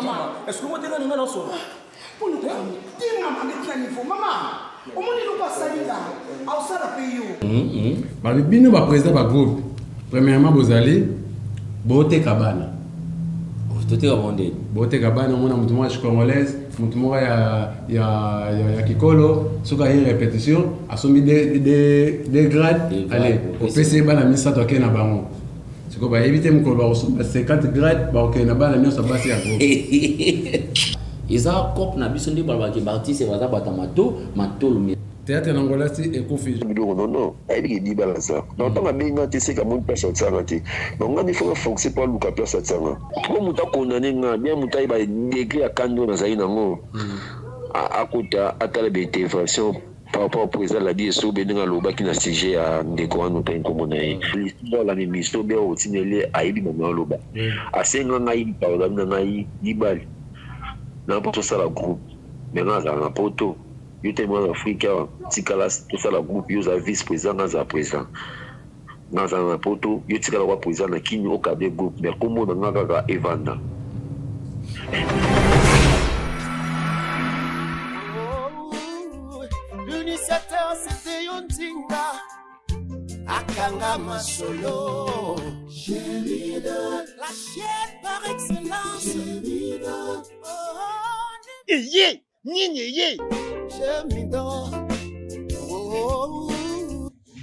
Mama. Est-ce que moi tenga ninga na solo? Pona motema mabe tina niveau mama. Omoni eloko asali nga, aosala mpe yo. Babi bino ba président ba groupe. Premièrement bozali boteka bana. Toteka bango ndeni? Boteka bana omona moto moko ya congolaise, moto moko ya ya ya, ya kikolo, soki aye répétition asombi de grade, allez, opesi ye bana misato akei na bango. Sikoyo bayebi te mokolo bakosomba 50 grade bakokende na bana nyonso basi ya groupe. Eza cop na biso nde balobaki ba artiste baza bato ya mato matolo. Théâtre na Angola si ekufi. Biloko non non ayebi ke libala aza donc ntango abengi nga te seke amoni place atianga te donc nga nde faut na forcer po aluka place atianga po moto akondane nga bien moto ayeba degre ya kanda oyo nazali nango akota atala ba intervention par rapport po eza Ladi Esobe ndenge alobaki na sujet ya ndeko wana otangi nkombo na ye alanda emission bien otindeli ye ayebi mama aloba asenga ngai pardon na ngai libali na mpo tosala groupe mais nga azala na poto yo te mwana Afrique awa tikala tosala groupe yo oza vice président nga azala président nga azala na poto yo tikala kwa président na kini okade groupe mais kombo na nga kaka evanda. L'initiateur c'était yo Nzinga akanga masolo la chaîne par excellence. Eye nini eye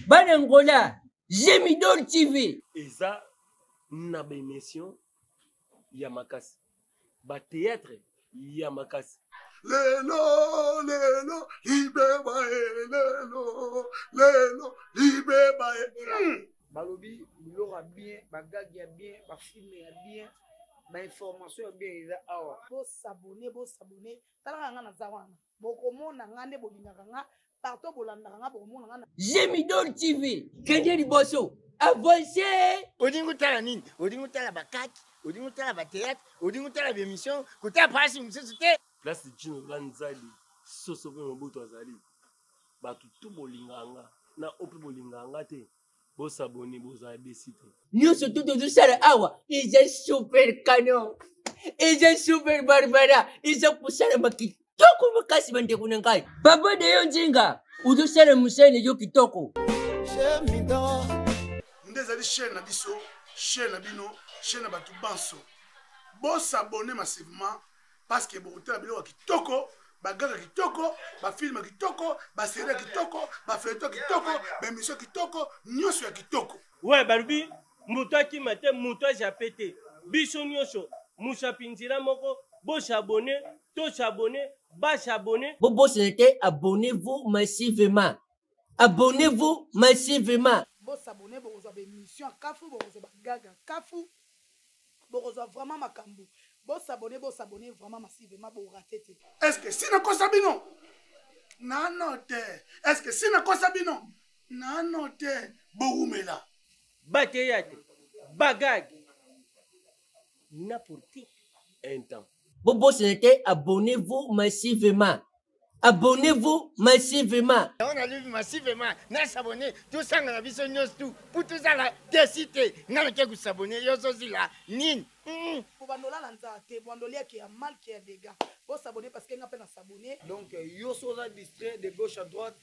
Bana Angola, Gemidor TV. Eza na ba émission ya makasi, ba théâtre ya makasi. Lelo lelo libeba e lelo lelo libeba e. Balobi biloko ya bien, ba gag ya bien, ba film ya bien, ba information ya bien eza awa. Bo s'abonner, bo s'abonner. Talaka nga naza wana. Bokomona nga nde bolingaka nga, partout bolandaka nga bokomona nga. Gemidor TV, kende liboso, avance. Olingi otala nini? Olingi otala ba kaki, olingi otala ba théâtre, olingi otala ba émission, kotala pasi mosusu te. Place Gino Lanzali, soso pe Mobutu azali. Bato tout bolingaka nga, na oyo pe bolingaka nga te. Bo s'abonner, bozala desi te. Nyonso tout tozosala awa eza super canon, eza super barbara, eza kosalama kitoko makasi bandeko na ngai. Papa Deyo Nzinga, ozosala mosala na yo kitoko. Nde ezali chaîne na biso, chaîne na bino, chaîne na bato banso. Bo s'abonner massivement parce que bokotala biloko ya kitoko, bagaka kitoko, bafilme kitoko, baserie ya kitoko, bafeuilleton kitoko, baémission kitoko, nyonso ya kitoko. Ouais, balobi moto akima te, moto ajape te, biso nyonso mosapi nzela moko. Bo s'abonner, to s'abonner, ba s'abonner. Bobosana te, abonnez-vous massivement, abonnez-vous massivement. Bo s'abonner, bokozwa ba émission ya kafu, bokozwa ba gaga kafu, bokozwa vraiment makambo. Bo s'abonner, bo s'abonner vraiment massivement, bo rater te. Est-ce que si nakosa bino? Nano te. Est-ce que si nakosa bino? Nano te. Bowumela. Ba théâtre, ba gag, n'importe un temps. Bobosana te, abonnez-vous massivement. Abonnez-vous massivement. On a lu massivement, na s'abonner, tout ça na biso nyonso tout, pour tout ça là, desi te, nga na ke s'abonner, yo sozi la, nini. Po bandola la nzala te, bandolia ke ya mal ke ya dégâts. Bo s'abonner parce que nga pe na s'abonner. Donc yo soza distrait de gauche à droite,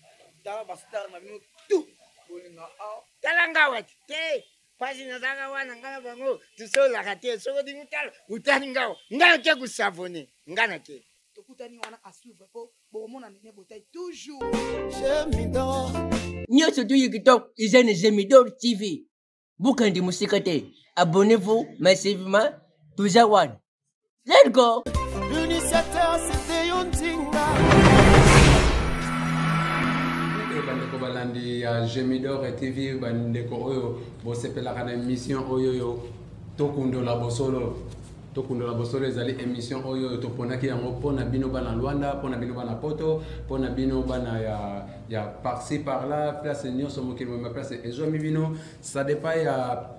tala ba star na bino tout bolinga a. Tala nga wati te. Pasi nazalaka wana nga na bango tosololaka te, soki olingi otala otali nga awa, nga nake kosavone, nga nake. Tokutani wana à suivre po bokomona Nene Botayi toujours. Nyonso tu kitoko eza na Gemidor TV. Bokende mosika te, abonnez-vous massivement, toza wana. Let's go. L'initiateur c'était yo Nzinga. Bandeko balandi ya Gemidor TV, bandeko oyo bosepelaka na émission oyo yo tokundola bosolo. Tokundola bosolo ezali émission oyo toponaki yango mpona bino bana Luanda, mpona bino bana Poto, mpona bino bana ya par-ci par-là, place nyonso mokili mobimba place ezwami bino. Ça dépend ya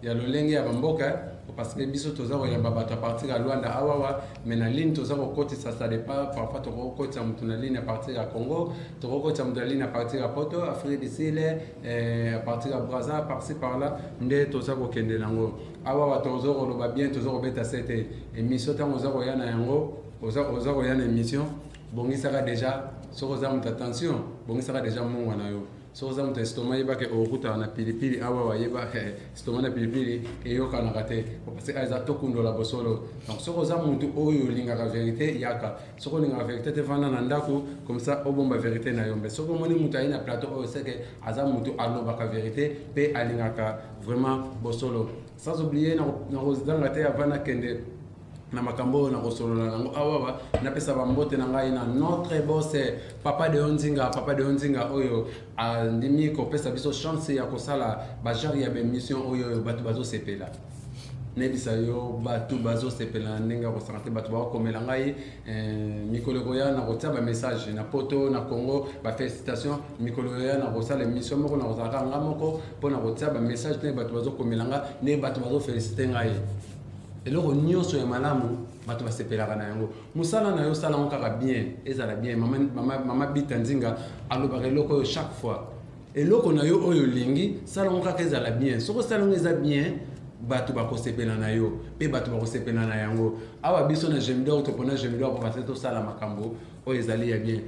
lolenge ya bamboka. Parce que biso toza koyamba bato à partir ya Luanda awawa, mais na ligne toza kokotisa, ça dépend. Parfois tokokotisa moto na ligne à partir ya Congo, tokokotisa moto na ligne à partir ya Poto, Afrique du Sud, à partir ya Brazza, par-ci par-là nde toza kokende nango. Awawa toza koloba bien, toza kobeta sete émission. Ntango oza koya na yango, oza koya na émission, bongisaka déjà. Soki oza moto, attention, bongisaka déjà mungwa na yo. Soki oza moto estomac, yebake okutaka na pilipili awa. Wayeba estomac na pilipili eyokanaka te, parce que eza Tokundola Bosolo. Donc soki oza motu oyo olingaka vérité, yaka. Soki olingaka vérité te, vanda na ndako, comme ça obomba vérité na yo. Mbe soki omoni moto aye na plateau oyo, seke aza motu alobaka vérité mpe alingaka vraiment bosolo. Sans oublier, nakozanga te, avant nakende na makambo oyo nakosolola nango awawa, napesa bambote na ngai na notre boss, Papa de Nzinga. Papa de Nzinga oyo andimi kopesa biso chance ya kosala bagenre ya baémission oyo bato bazosepela. Nayebisa yo, bato bazosepela na ndenge ya kosaka te. Bato bakokomela ngai mikolo ekoya na kotia bamessage na Poto, na Congo, bafélicitation. Mikolo ekoya na kosala émission moko, na kozalaka nga moko mpo na kotia bamessage ndenge bato bazokomela nga, ndenge bato bazofélicité ngai. Eloko nyonso ya malamu, bato basepelaka na yango. Mosala na yo, osala yango kaka bien, ezala bien. Mama Bita Nzinga alobaka eloko oyo chaque fois: eloko na yo oyo olingi, sala yango kaka ezala bien. Soki osala yango eza bien, bato bakosepela na yo mpe bato bakosepela na yango. Awa biso na Gemidor, topona Gemidor po parce tosala makambo oyo ezali ya bien.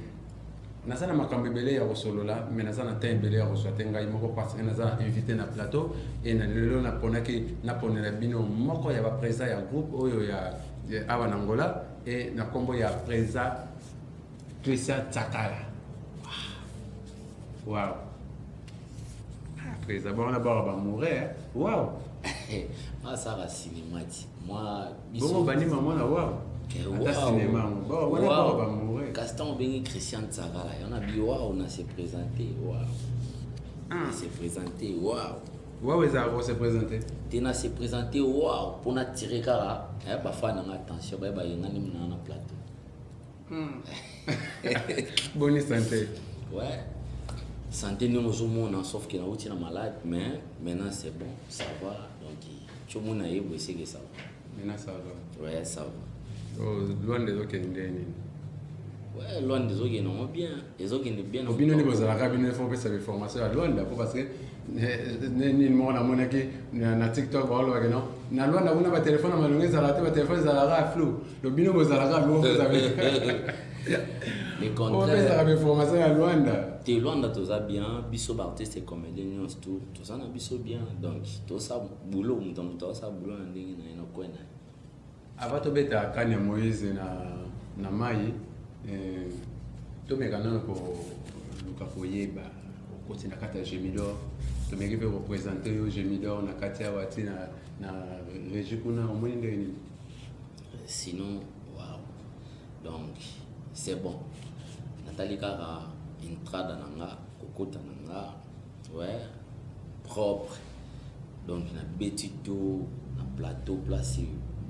Naza na makambo ebele ya kosolola, mais naza na temps ebele ya kozwa te ngai moko, parce que naza invité na plateau. E na lelo naponaki naponela bino moko ya baprésident ya groupe oyo ya awa na Angola, e na nkombo ya président Christian Tsakala. Wow, président bona baka bamoure, wow. Asala cinéma ti moi. Bongo banima mwana, wow. Ata cinéma yango wana baka bamoure. Kasi ntango obengi Christian Tsakala, yana bi wow, na se présente, wow, na se présente, wow. Wow ezalaka kose présente? Te, na se présente wow mpona tire kaka bafana nanga attention, bayeba yenga nini nanga na plateau. Boni santé? Ouais, santé ndenge ozomona, sauf que nauti na malade, mais maintenant c'est bon, ça va. Donc tiomona ye boye, seke ça va. Maintenant ça va? Ouais, ça va. Oh, Lwanda ezokende ndenge nini? Ouais, Lwanda ezokende yango bien, ezokende bien. Bino nde bozalaka, bino fo opesa bainformation ya Lwanda, po parce que nini moko namonaki na TikTok, baolobaki non, na Lwanda kuna batelefone ya malongo ezalaka te, batelefone ezalaka ya flou. Do bino bozalaka, opesaka bainformation ya Lwanda. Te, Lwanda toza bien. Biso baartiste comédien nyonso tu toza na biso bien. Donc tosala boulot, moto moto azosala boulot na ndenge na ye, na kwe na ye. Avant tobeta kani ya Moïse na mai, tomeka nano koluka koyeba. Okoti na kati ya Gemidor, tomeki mpe koprésente yo Gemidor na kati awa ti na régie kuna, omoni ndenge nini? Sinon wow, donc c'est bon. Natali kaka entrada na nga, kokota na nga, ouais, propre. Donc nabeti to na plateau, place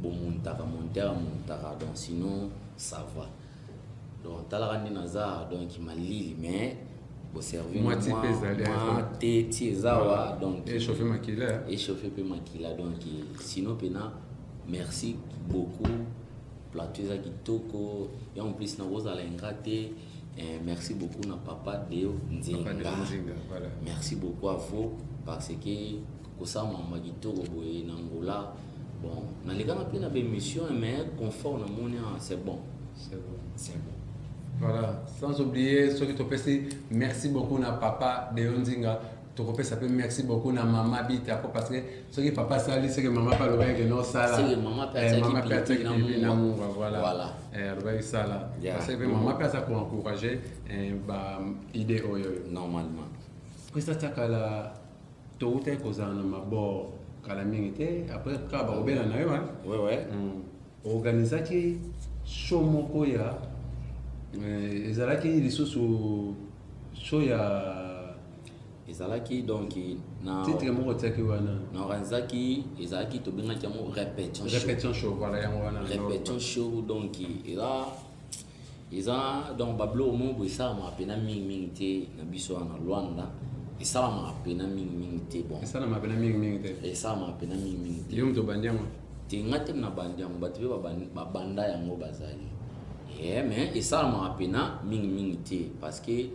bomontaka, montere amontaka. Donc sinon ça va. Donc talaka nde naza, donc malili, mais boservi Mwa ti mpe ezali. Mwa te ti eza wa, donc échauffe makila. Échauffe mpe makila. Donc sinon mpena merci beaucoup, plateau eza kitoko. Ya en plus nakozala ingrat te. Merci beaucoup na papa Deo Nzinga. Papa Deo Nzinga, voilà. Merci beaucoup à vous, parce que kosala makambo ya kitoko boye na Angola. Bon, nalekana mpe na bémission, mais confort namoni awa, c'est bon. C'est bon. C'est bon. Voilà, sans oublier soki topesi merci beaucoup na papa Deo Nzinga, tokopesa mpe merci beaucoup na mama Bita, po parce que soki papa asali, seke mama mpe alobaki ke nosala. Seke mama mpe atiaki mama mpe atiaki pilipili na pilipili na mungwa. mungwa, voilà. Voilà. Alobaki sala, parce que mpe mama mpe aza koencourage ba idée oyo oyo. Normalement. Président Tsakala, toutaki kozala na mabor kala mingi te, après kaka bakobela na yo, hein? Ouais. Organisaki show moko ya ezalaki lisusu show ya Ezalaki donc na titre moko otiaki wana. Na organisaki, ezalaki, tobengaki yango répétition show. Répétition show, voilà, yango wana. Répétition show. Donc eza donc babiloko moko boye esalamaka mpena mingimingi te na biso wana Lwanda, esalamaka mpena mingimingi te. Bon. Esalamaka mpena mingimingi te. Esalamaka mpena mingimingi te. Yo moto obandi yango? Te, nga te na bandi yango, bato mpe babanda yango bazali. Mais esalamaka mpena mingimingi te, parce que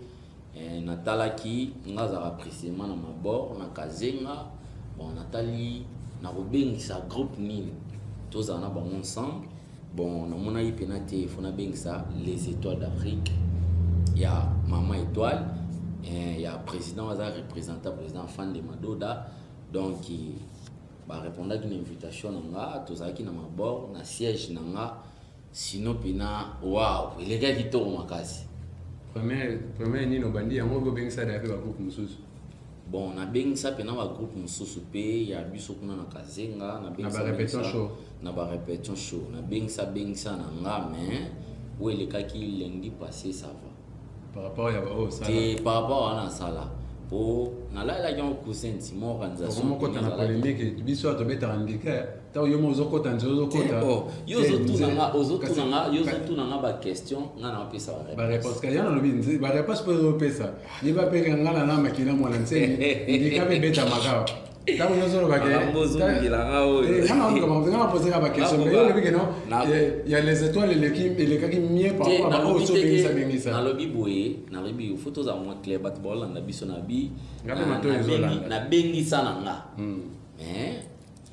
natalaki, nga azalaka précisément na Mabor, na Kazenga. Bon, natali nakobengisa groupe nini tozala na bango ensemble. Bon, namonaki mpena te, fo nabengisa Les Étoiles d'Afrique ya Mama Étoile, ya président aza représentant, président Fande Madoda. Donc barépondaki na invitation na nga, tozalaki na Mabor, na siège na nga. Sinon mpena wow, elekaki kitoko makasi. Première nini obandi yango, obengisa da mpe bagroupe mosusu? Bon, nabengisa mpena bagroupe mosusu mpe ya biso kuna na Kazenga. Na barépétition show. Na barépétition show, nabengisa bengisa na nga, mais oyo elekaki lundi passé, ça va. Par rapport ya baoyo? Te, par rapport wana asala, po nalalelaki yango cousin ti mo organisation. Okomokota na polémique, biso awa tobetaka ndika, ntango yo mo ozokota nzela, ozokota. Yo ozotuna nga baquestion, nga na opesa. Baréponse kaka ya nalobi, baréponse mpo ozopesa yeba mpe nga na makila mwana nseni, ndika mpe ebetamaka ntango nyonso. Olobaka nga baquestion, mais yo olobi ke non, ya Les Étoiles elekaki mieux par rapport à baoyo obengisa bengisa. Nalobi boye, nalobi fo tozala mwa clair, bato baolanda biso na bi nabengisa na nga, mais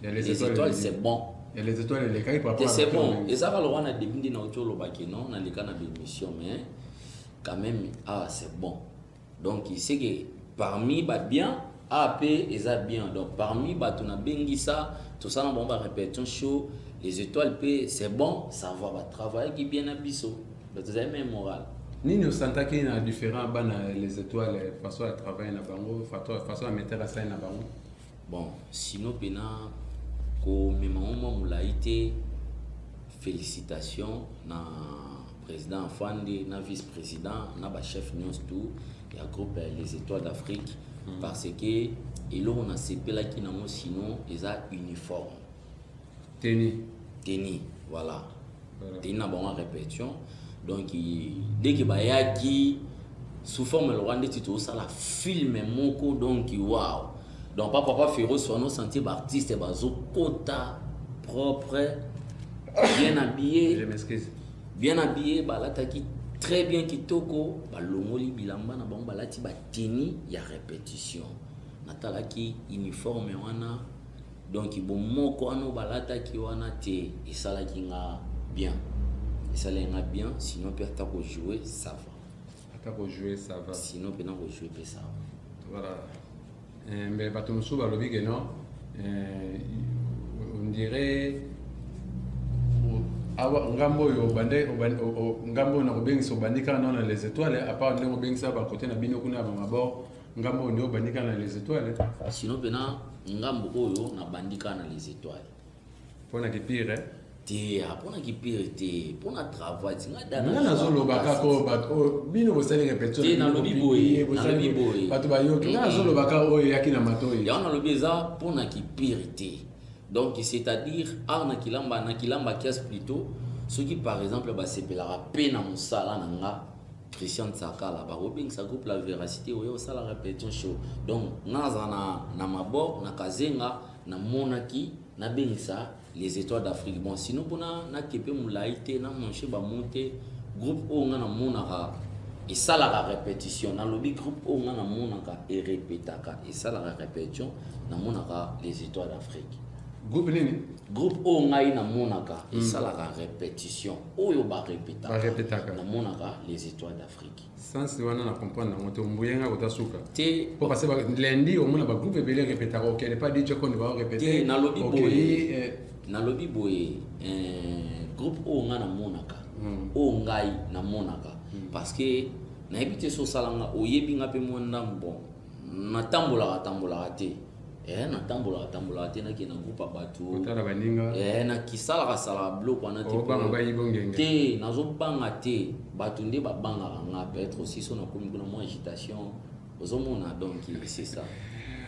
Les Étoiles, c'est bon. Les Étoiles elekaki par rapport. C'est bon, ezaka lokwa na début nde nauti olobaki non, naleka na bémission, mais quand même, ah, c'est bon. Donc c'est que parmi babien AP eza bien. Donc parmi bato nabengisa, tosala bango barépétition show, Les Étoiles mpe c'est bon, ça va, batravaillaki bien na biso, bato ezali même moral. Nini osantaki na différent bana Les Étoiles, façon ya travail na bango, façon ya metteur asali na bango? Bon, sinon mpena komema ngo mwa molai te. Félicitation na président Afande, na vice président, na bachef nyonso tout ya groupe Les Étoiles d'Afrique, parce que eloko nasepelaki nango sinon eza uniforme. Teni. Teni, voilà, teni na bango ya répétition. Donc dès que bayaki sous forme loka ndeti tozosala film moko, donc wow. Donc papa Féroce wana, osentir baartiste bazokota propre, bien habillé. Je m'excuse. Bien habillé, balataki très bien, kitoko, balongoli bilamba na bango, balati bateni ya répétition. Natalaki uniforme wana, donc bomoko wana balataki wana te, esalaki nga bien, esalaki nga bien. Sinon mpe ata kojouer, ça va. Ata kojouer, ça va. Sinon mpena kojouer mpe, ça va. Voilà. Mais bato mosusu balobi ke non, on dirait awa ngambo oyo obande, ngambo oyo nakobengisa, obandi kaka nano na Les Étoiles, à part ndenge obengisa bakote na bino kuna ya bamabor, ngambo oyo nde obandi kaka na Les Étoiles? Sinon mpena ngambo oyo nabandi kaka na Les Étoiles. Mpona kipire? Te, mpona kipire te, mpona travail ti nga. Nga nazoloba kaka oyo bato oyo bino bosali répétition. Te, nalobi boye, nalobi boye. Bato bayoki, nga nazoloba kaka oyo eyaki na matoi. Yango nalobi, eza mpona kipire te. Donc c'est-à-dire art na kilamba, na kilamba kiasi plutôt, soki par exemple basepelaka mpe na mosala na nga Christian Tsakala, bakobengisa groupe La Véracité oyo osala répétition show. Donc nga nazala na Mabor, na Kazenga, namonaki nabengisa Les Étoiles d'Afrique. Bon, sinon mpona nakepe molai te, namanche bamo te, groupe oyo nga namonaka esalaka répétition, nalobi groupe oyo nga namonaka erépétaka, esalaka répétition, namonaka Les Étoiles d'Afrique. Groupe nini? Groupe oyo ngai namonaka esalaka répétition, oyo barépétaka, namonaka Les Étoiles d'Afrique. Sens wana na comprendre yango te, ombuyenga kota suka. Te. Po parce que lundi omona bagroupe ebele répétaka, okende pa DJ Konde, baorépéte. Te, nalobi boye, nalobi boye, groupe oyo ngai namonaka, oyo ngai namonaka, parce que nayebi te so osalanga, oyebi nga mpe mwa ndambo. Bon, natambolaka tambolaka te, natambolaka tambolaka te, nakende na groupe ya bato. Kotala baninga. Nakisalaka salaka biloko wana te. Obanga bayibo ngenge. Te, nazobanga te, bato nde babangaka nga. Peut-être aussi so nakomi kuna mwa agitation, ozomona. Donc c'est ça,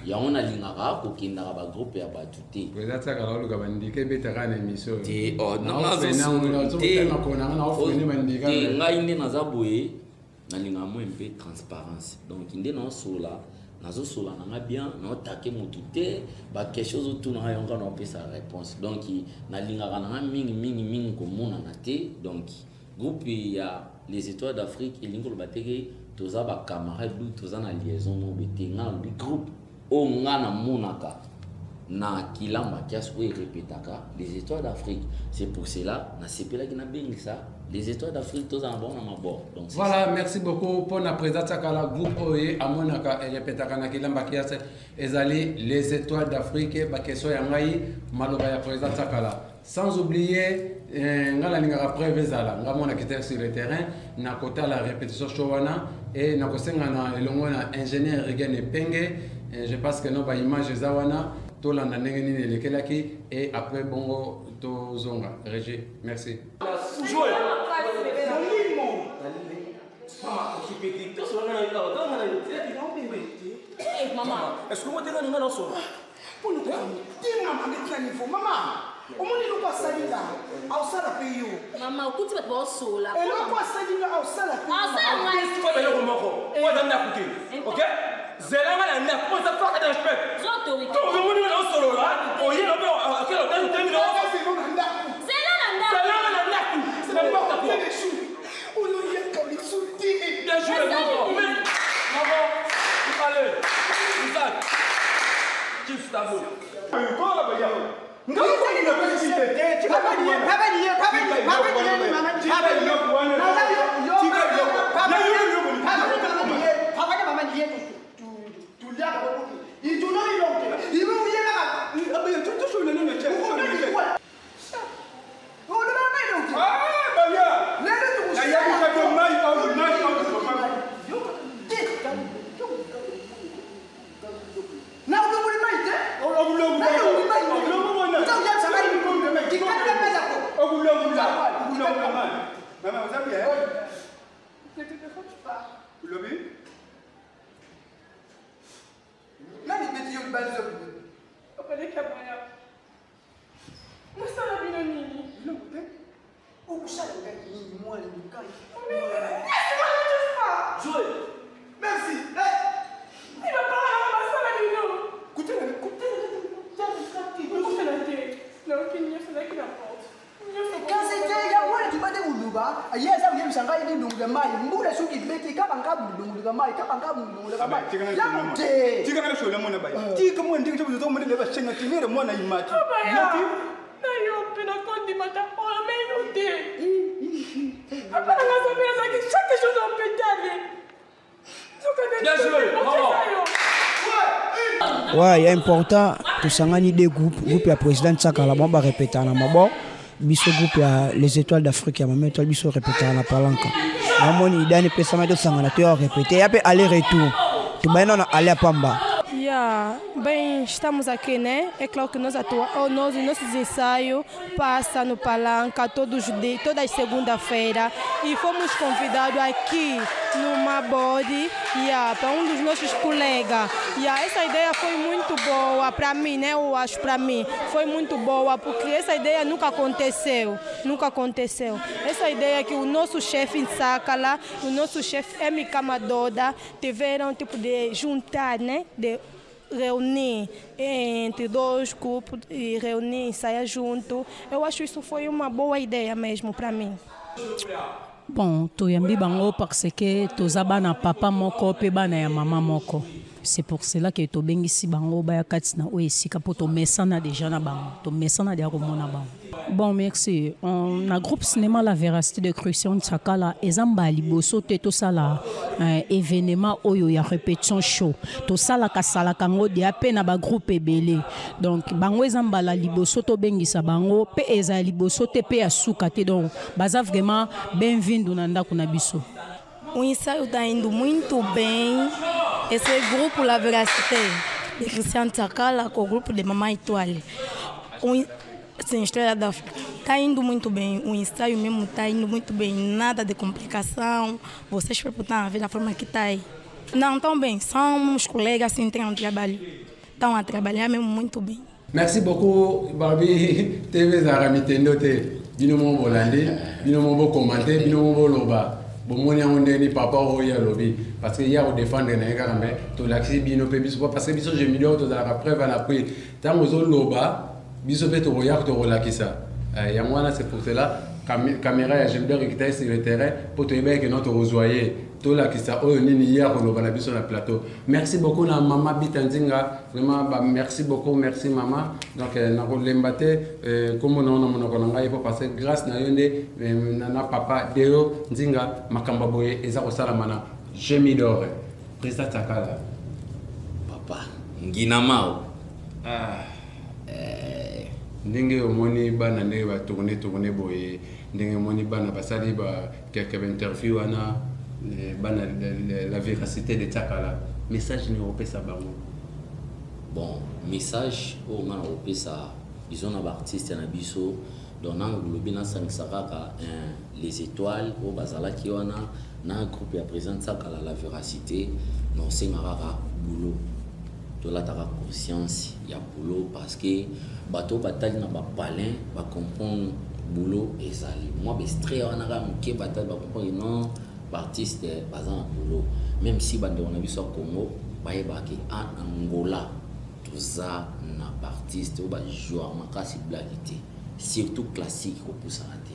yango nalingaka kokendaka bagroupe ya bato te. Eza tiaka na oluka bandika ebetaka na émission. Te, oh, te, ngai nde naza boye, nalingaka mwa mpe transparence. Donc nde naosola. Nazosola na nga bien, naotake motu te, baquestion ozotuna nga yango naopesa réponse. Donc nalingaka na nga mingi mingi mingi komonana te. Donc groupe ya les étoiles d'Afrique elingi koloba te ke toza bacamarade du toza na liaison moko boye te. Nga nalobi groupe oyo nga namonaka na Kilamba Kiasi oyo erepetaka les étoiles d'Afrique. C'est pour cela nasepelaki nabengisa les étoiles d'Afrique toza na bango na mabor. Donc c'est Voilà, ça. merci beaucoup pour la présence à la groupe oyo amonaka erepetaka na Kilamba Kiasi ezali les étoiles d'Afrique. Ba question ya ngai maloba ya président Tsakala. Sans oublier nga nalingaka preuve ezala nga mona kita sur le terrain na kota la répétition show wana et na kosenga na elongo na ingénieur Regan Epenge. Je pense que no ba image eza wana tolanda ndenge nini elekelaki et après bongo tozonga. Régie, merci. Est-ce que moi t'es là, non, Pour nous, tinga mama tina niveau mama. Omoni eloko asali nga, aosala mpe yo. Mama, okuti bato baosola. Eloko asali nga, aosala mpe yo. Asala ngai. Faut eloko moko. Oyo aza ndako te. Ok? Zela nga na ndako. Oyo eza faka de respect. Zwa autorité. Ntango omoni nga na osolola, oye na mpe akela ndako te mino. Zela na ndako. Zela nga na ndako. C'est n'importe quoi. Oyo yeka misu te. Bien joué, maman. Maman, allez. Isaac. Chief Stabo. Ouais, il est important tosangani deux groupes, groupe ya président Tsakala bon ba répéter na mabor, biso groupe ya les étoiles d'Afrique ya mama étoile biso répéter na palanka. Namoni idane pesa ma tosangana to répéter ya pe aller retour. To bayina na aller pamba. Yeah, bem, estamos aqui, né? É claro que nós atua, o nosso, nossos ensaios passa no Palanca todos de, todas as segunda-feira e fomos convidados aqui no Mabode, yeah, para um dos nossos colegas. Yeah, essa ideia foi muito boa para mim, né? Eu acho para mim foi muito boa porque essa ideia nunca aconteceu, nunca aconteceu. Essa ideia que o nosso chefe em Sakala, o nosso chefe MK Madoda tiveram tipo de juntar, né? De reunir entre dois grupos e reunir, ensaiar junto. Eu acho isso foi uma boa ideia mesmo para mim. Bon, toyambi bango parce que toza bana papa moko pe bana ya mama moko. C'est pour cela que tobengisi bango baya kati na oyo esika mpo tomesana déjà na bango, tomesana deya komona bango. Bon, merci. Na groupe cinéma La Véracité de Christian Tsakala eza mbala liboso te tosala événement oyo ya répétition show. Tosalaka salaka yango deya mpe na bagroupe ebele. Donc bango eza mbala liboso tobengisa bango mpe eza liboso te mpe ya suka te. Donc baza vraiment benvindu na ndako na biso. O ensaio está indo muito bem. Esse grupo La Véracité de Christian Tsakala com o grupo de Mamãe Étoile. Sim, Estrela da África. Está indo muito bem. O ensaio mesmo está indo muito bem. Nada de complicação. Vocês estão a ver da forma que está aí. Não, estão bem. São os colegas assim, têm um trabalho. Estão a trabalhar mesmo muito bem. Merci beaucoup, Barbie. TV Zara Mitendo te. Bino mo bolande, bino mo bo commenter, bino mo boloba. Bomoni yango ndenge nini papa oyo alobi, parce que ye akodefendre na ye kaka, mais tolakisi bino mpe biso, parce que biso Gemidor tozalaka preuve à l'appui. Ntango ozoloba, biso mpe tokoya tokolakisa. Yango wana, c'est pour cela caméra ya Gemidor ekitaki sur le terrain mpo toyebaki ke no tokozwa ye, tolakisa oyo nini ye akoloba na biso na plateau. Merci beaucoup na mama Bita Nzinga, vraiment ba merci beaucoup, merci mama. Donc nakolemba te nkombo na yo na monoko na ngai, po parce que grâce na yo nde na papa Deo Nzinga makambo ya boye eza kosalama na Gemidor. Président Tsakala, papa Ngina Mao. Ah. Ndenge omoni bana ndenge batourne tourne boye, ndenge omoni bana basali ba quelque interview wana, bana La Véracité de Tsakala, message nini okopesa bango? Bon, message oyo nga nakopesa, disons, na baartiste na biso, donc nanga kolobi nasangisa kaka Les Étoiles oyo bazalaki wana na groupe ya président Tsakala, La Véracité, na osenga kaka boulot, tolataka conscience ya boulot, parce que bato oyo batali na bapalin bacomprendre boulot ezali mwa baextrait wana kaka moke, batali bacomprendre non, baartiste baza na boulot. Même si bandeko na biso ya Congo bayebaka ke en Angola toza na baartiste oyo bajoueur makasi, blaki te, surtout classique kopusana te.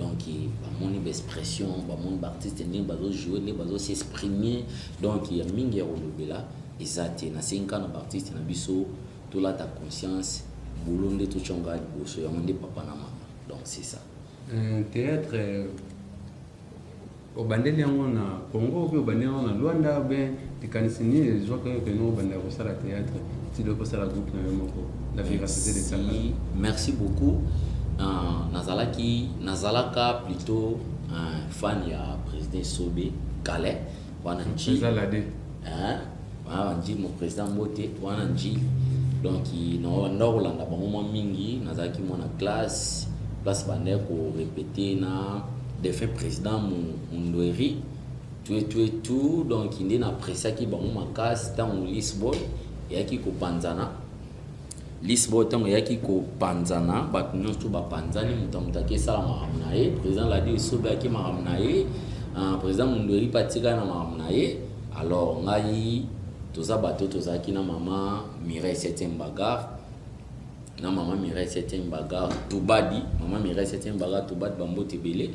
Donc bamoni baexpression, bamoni baartiste ndenge bazojoue, ndenge bazosexprime, donc ya mingi ya kolobela eza te. Nasengi kaka na baartiste na biso tolata conscience, boulot nde totyonga liboso, yango nde papa na mama. Donc c'est ça. Théâtre obandeli yango na Congo mpe obandeli yango na Luanda be, likanisi nini ezwaka yo kende obanda kosala théâtre ti lobi osala groupe na yo moko, La Véracité de Tsakala? Merci beaucoup. Nazalaki, nazalaka plutôt fan ya président Sobe Kale wana Njili. Eza lade. Hein? Wana Njili, mon président, mbote wana Njili. Donc nda kolanda bango mwa mingi, nazalaki mwana classe, place bandaki korépéter na défunt président Mundweri, tout et tout et tout. Donc nde na appréciaki bango makasi. Ntango Lisbon eyaki kopanzana, Lisbon ntango eyaki kopanzana, bato nyonso to bapanzani, moto ya moto ake esala makambo na ye. Président Ladi Esobe ake makambo na ye, président Mundweri mpe atikali na makambo na ye. Alors ngai, toza bato tozalaki na mama Mireille Septième Bagarre, na mama Mireille Septième Bagarre Tubadi, mama Mireille Septième Bagarre Tubadi, bambote ebele.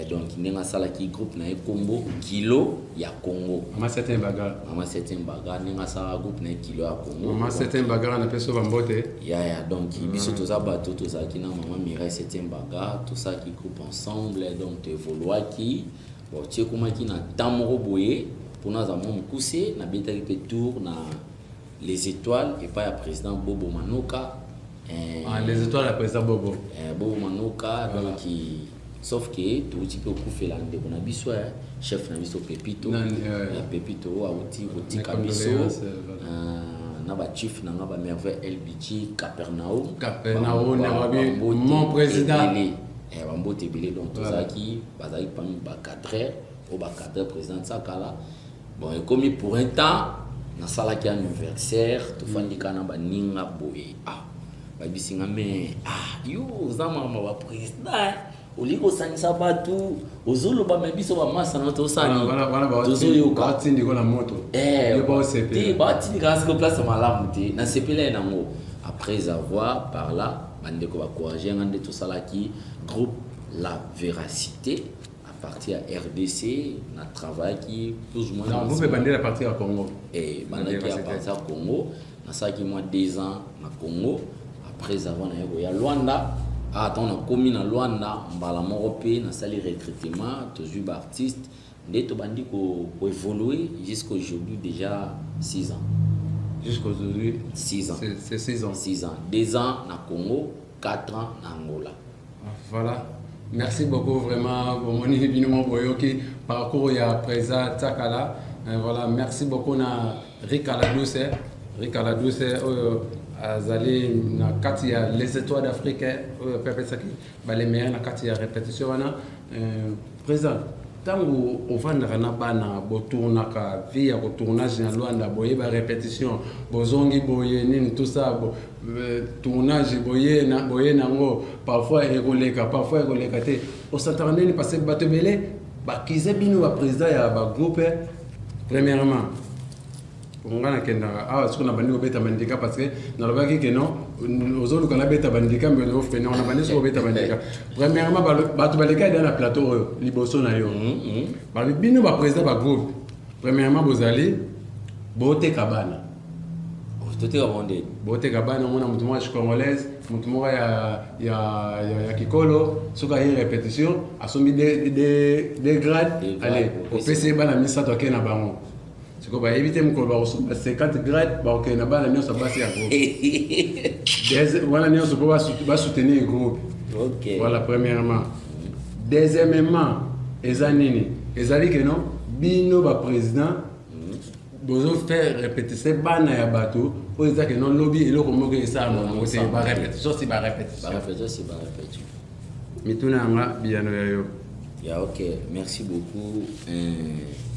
Donc ndenge asalaki groupe na ye kombo Kilo ya Congo. Mama Septième Bagarre. Mama Septième Bagarre, ndenge asalaka groupe na ye Kilo ya Congo. Mama Septième Bagarre, napesi yo bambote. Ya donc biso toza bato tozalaki na mama Mireille Septième Bagarre, tosalaki groupe ensemble, donc toevoluaki. Bon, ti ekomaki na temps moko boye, mpona aza mwa mokuse, nabetaki mpe tour na Les Étoiles epai ya président Bobo Manoka. Ah, Les Étoiles ya président Bobo. Bobo Manoka. Voilà. Donc sauf que touti mpe okufela ndeko na biso, chef na biso Pepito. Pepito oyo auti kotika biso, na bachief na nga bamerveille LBG Capernaum. Capernaum, mon président. Bambote ebele. Donc tozalaki, bazalaki parmi bacadreur oyo bacadreur président Tsakala. Bon, ekomi pour un temps nasalaki anniversaire, tofandi kaka na baninga boye. Ah, bayebisi nga: "Me ah, yo oza makambo ya baprésident, olingi kosangisa bato, ozoloba, me biso bamasa na tosani tozoyoka." Batindiko na moto. Te, batindikaka siko place malamu te. Nasepela ye nango. Après avoir par là, bandeko bacourage nga, nde tosalaki groupe La Véracité à partir ya RDC. Na travaillaki plus ou moins. Non, groupe ebandeli à partir ya Congo. Ebandaki à partir ya Congo. Nasalaki mwa 2 ans na Congo, après avoir naye koya Luanda. Ah, ntango nakomi na Luanda, mbala moko mpe nasali recrutement, tozwi baartiste, nde tobandi koévoluer jusqu'aujourd'hui, déjà 6 ans. Jusqu'aujourd'hui. 6 ans. C'est 6 ans. 6 ans, 2 ans na Congo, 4 ans na Angola. Voilà, merci beaucoup vraiment. Bomoni bino mo boyoki parcours ya président Tsakala. Voilà, merci beaucoup na Rika La Douce, Rika La Douce oyo azali na kati ya Les Étoiles d'Afrique, oyo mpe apesaki balemeilleur na kati ya répétition wana. Président, ntango ovandaka na bana, botournaka, vie ya kotournage na Luanda, boyeba répétition, bozongi boye nini, tout ça, tournage boye na boye nango, parfois ekoleka, parfois ekoleka te, osantaka nini? Parce que bato ebele Bakize bino baprésident ya bagroupe. Premièrement, nga nakendaka awa soki nabandi kobeta bandika, parce que nalobaki ke non, ozoluka nabeta bandika, mbe ofene na bandi soki kobeta bandika. Premièrement, bato baleka eda na plateau oyo liboso na yo, balobi bino baprésident bagroupe, premièrement bozali boteka bana. Toteka bango ndeni? Boteka bana. Omona motu moko ya congolaise, motu moko ya kikolo, soki aye répétition, asombi de grade, ale opesi ye bana misato, akei na bango. Sikoyo bayebi te mokolo bakosomba 50 grade, bakokende na bana nyonso basi ya groupe wana nyonso mpo basoutenir groupe. Voilà, premièrement. Deuxièmement, eza nini? Ezali ke non, bino baprésident bozofaire répétition bana ya bato oyo eza ke non, lobi eloko moko esalama nango te, barépétition si barépétition. Barépétition si barépétition. Mituna yanga, biyano ya yo. Ya, ok, merci beaucoup,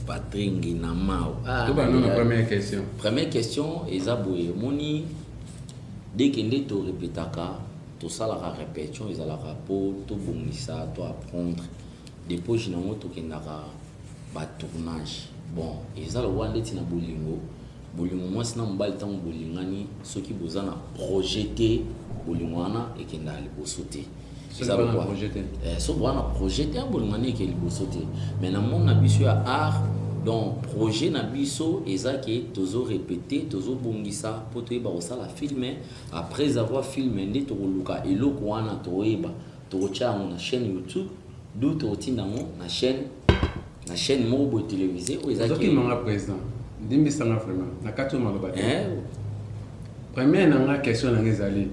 Patrick Nginamao. Ah, tobanda na première question. Première question eza boye: omoni, deke nde torepetaka, tosalaka répétition, ezalaka mpo tobongisa, to apprendre. Depuis nango tokendaka batournage. Bon, eza lokola ndeti na bolingo. Bolingo, mwasi na mobali, ntango bolingani, soki boza na projet te, bolingo wana ekendaka liboso te. Eza projet te. So boza na projet te, bolingo wana eke liboso te. Mais na monde na biso ya art, donc projet na biso eza ke tozorepete, tozobongisa mpo toyeba kosala film. Après avoir film, nde tokoluka eloko wana, tokoyeba tokotia yango na chaîne YouTube, du tokotinda yango na chaîne moko boye télévisé oyo. Ezakimanga président, ndimbisanga vraiment na kati oyo maloba te. Première na nga question nanga ezali: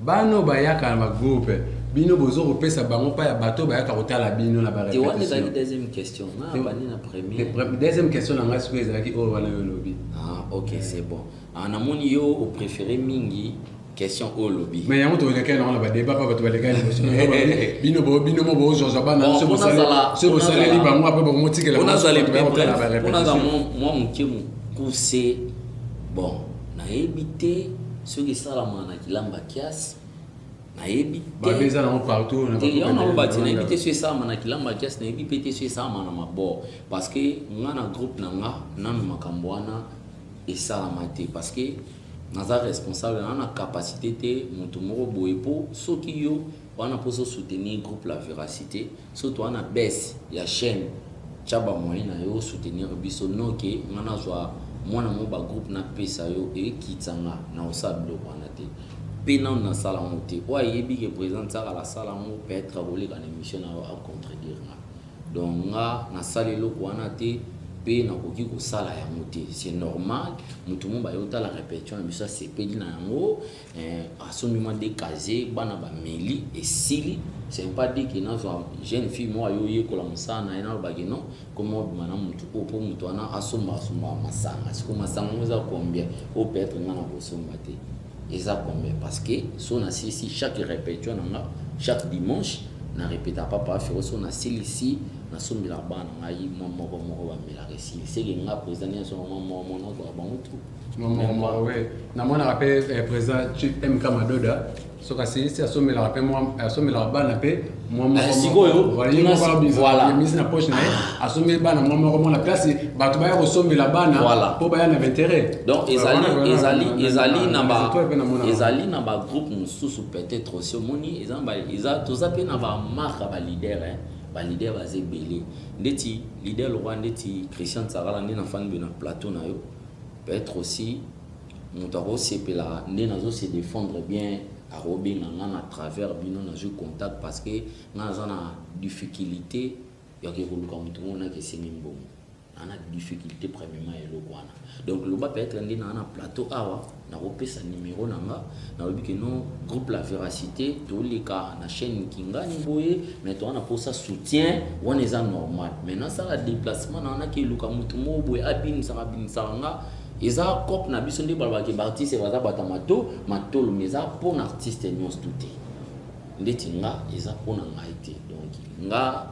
bano bayaka na bagroupe, bino bozo kopesa bango mpa ya bato bayaka kotala bino na Te, wana ezalaki deuxième question. Nga bandi na première. Deuxième question na ngai sikoyo ezalaki oyo wana yo olobi. Ah, ok, c'est bon. Ah, namoni yo opréféré mingi question oyo olobi. Mais yango tolekaki nango na badébat, mpa bato balekaki liboso bino. Bino mo bozwazwa bana, so bosaleli bango, apres bokomotikela. Mpo mwa moke mokuse, bon, nayebi te soki esalamaka na kilamba kiasi, nayebi. Eza nango partout. Te, yango naloba ti nayebi te soki esalama na kilamba kiasi, nayebi mpe te soki esalama na mabord, parce que nga na groupe na nga nanu makambo wana esalama te, parce que naza responsable na capacité te moto moko boye. Mpo soki yo wana mposa soutenir groupe La Véracité, so toza na baisse ya chaîne, tia bamoyen na yo, soutenir biso. Noke nga nazwa mwana mo bagroupe, napesa yo, ekitisa nga na kosala biloko wana te. Mpe nanu nasala yango te. Oyo ayebi ke président Nsakala asala yango, peut-être akoleka na émission na yo, acontredire nga. Donc nga nasala eloko wana te, mpe nakoki kosala yango te. C'est normal, motu mo baye otala répétition na biso, asepeli na yango, asombi mwa de casier, bana bameli, esili. C'est pas dit ke nazwa jeune fille moko ayo oyekola mosala na ye, nalobaki non, koma obima na motu oyo mpo motu wana asomba, asombaka masanga. Siko masanga ngo eza combien? Oyo peut-être nga na kosomba te, eza combien? Parce que so nasilisi chaque répétition na nga, chaque dimanche na répéta papa Fero, so nasilisi, nasombelaka bana na ngai mwa moko moko, bamelaka, esili. Seke nga président nyonso mwa moko moko nazwaka bango tu. Moko, namonaka mpe président Chief MK Madoda, soki asilisi, asombelaka mpe, asombelaka bana mpe mwa. Sikoyo. Misi na poche na ye, asombeli bana mwa moko moko na place bato baya kosombela bana mpo baya na baintérêt. Donc ezali na bagroupe mosusu peut-être aussi. Omoni, eza toza mpe na bamarque ya baleader. Baleader baza ebele, ndeti leader lokwa ndeti Christian Tsakala, nde nafandi boye na plateau na yo. Peut-être aussi moto akosepela nde nazose défendre bien, akobenga nga na travers bino, nazwi contact, parce que nga naza na difficulté yake koluka moto moko naki esengi mbongo, naa na difficulté premièrement eloko wana. Donc loba peut-être nde naa na plateau awa, nakopesa numéro na nga, nalobi ke non, groupe La Véracité toleka na chaîne Kingani boye, mais toza na mposa soutien wana, eza normal. Mais nasala déplacement na wana, keluka motu moko boye abimisaka, abimisaka nga, eza cope na biso. Nde balobaki baartiste baza bato ya mato matolo, mais eza mpona artiste nyonso tu te. Ndeti nga, eza mpona ngai te. Donc nga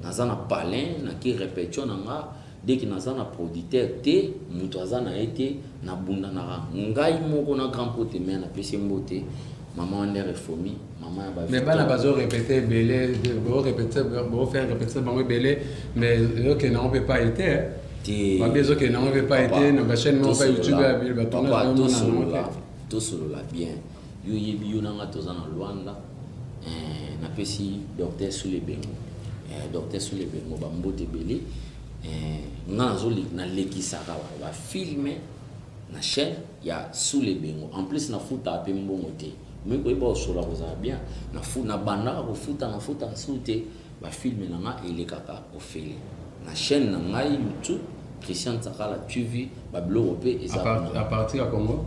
naza na palin, naki répétition na nga, dès que naza na producteur te, moto aza na ye te, nabundanaka ngai moko na grand pote. Mais napesi mbote. Mama wana Refomi, mama ya ba Mais bana bazo répéter ebele, bo répéter, bo faire répéter bango ebele, mais ezokende yango mpe pa ete. Te. Babi ezokende yango mpe pa ete na ba chaîne moko pa YouTube ya ba tournage tosolola, tosolola bien. Yo yebi yo nanga toza na Luanda. Eh, napesi docteur Sule Bengo. Eh, docteur Sule Bengo ba mbote ebele. Eh, nga nazo nalekisaka ba film na chaîne ya Sule Bengo. En plus nafutaka mpe mbongo te. Omoki koyeba kosola kozala bien. Nabandaka kofuta, nafutaka su te. Bafilme na nga elekaka ofele na chaîne na ngai YouTube Christian Tsakala TV. Babiloko mpe eza à partir ya Congo.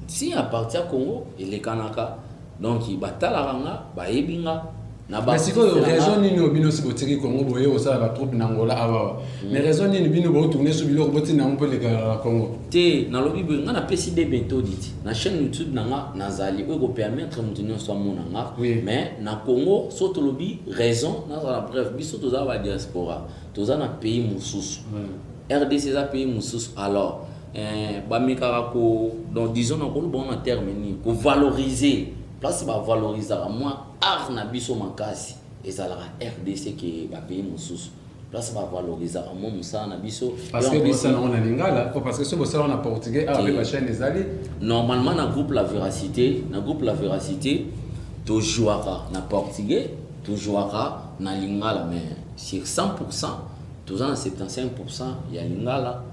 Si, à partir ya Congo elekanaka. Donc batalaka nga, bayebi nga na Mais sikoyo raison nini oyo bino si botiki Congo boye kosala batroupe na Angola awawa? Mais raison nini bino botourne so biloko botinda yango mpo elekaka na Congo? Te, nalobi boye, nga napesi de méthode ti na chaîne YouTube na nga nazali oyo ekopermettre moto nyonso amona nga. Mais na Congo so tolobi raison, nazala bref, biso toza ba diaspora, toza na pays mosusu. RDC eza pays mosusu. Alors bamekaka ko, donc disons nakoloba wana terme nini, kovaloriser place bavalorisaka mwa art na biso makasi ezalaka RDC ke bapays mosusu, place bavalorisaka mwa mosala na biso. Parce que bosala yango na lingala, po parce que so bosala yango na portugais awa mpe bachaîne ezali. Normalement na groupe La Véracité, na groupe La Véracité tojouaka na portugais, tojouaka na lingala, mais sur 100% toza na 75% ya lingala,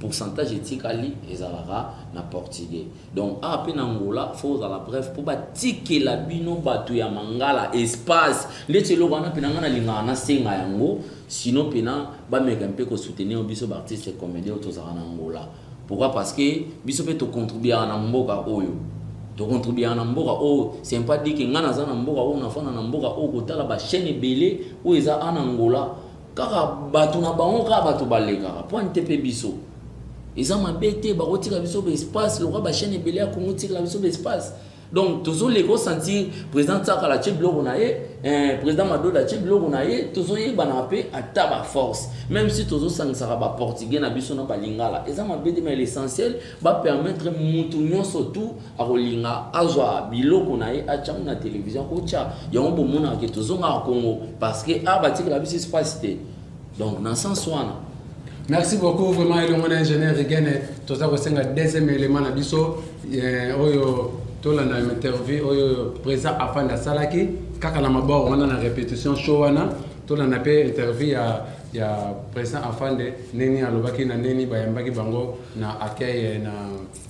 pourcentage etikali ezalaka na portugais. Donc awa mpe na Angola fo ozala bref mpo batikela bino bato ya mangala espace. Ndeti eloko wana mpe na ngai nalingaka nasenga yango, sinon mpena bameka mpe kosoutenir biso baartiste comédien oyo tozalaka na Angola. Pourquoi? Parce que biso mpe tocontribuaka na mboka oyo, tocontribuaka na mboka oyo. C'est pas dit que ngai naza na mboka oyo, nafanda na mboka oyo, kotala bachaîne ebele oyo eza a na Angola, kaka bato na bango, kaka bato balekaka po ante mpe biso eza mabe te. Bakotika biso baespace lokwa bachaîne ebele ya Congo tikala biso baespace. Donc tozoleka osentir président Tsakala atie biloko na ye, président Madoda atie biloko na ye, tozoyebanaka mpe ata baforce, même si tozosangisaka baportugais na biso na balingala, eza mabe te. Mais l'essentiel bapermettre mutu nyonso tu akolinga azwa biloko na ye atyango na télévision, akotya yango. Bomonaka ke tozongaka Congo parce que a batikela biso espace te. Donc na sens wana. Merci beaucoup vraiment elongo na ingénieur Rigene. Toza kosenga deuxième élément na biso oyo tolanda interview oyo président Afande asalaki kaka na maboko wana na répétition show wana. Tolanda mpe interview ya président Afande, ndenge alobaki na ndenge bayambaki bango na accueil na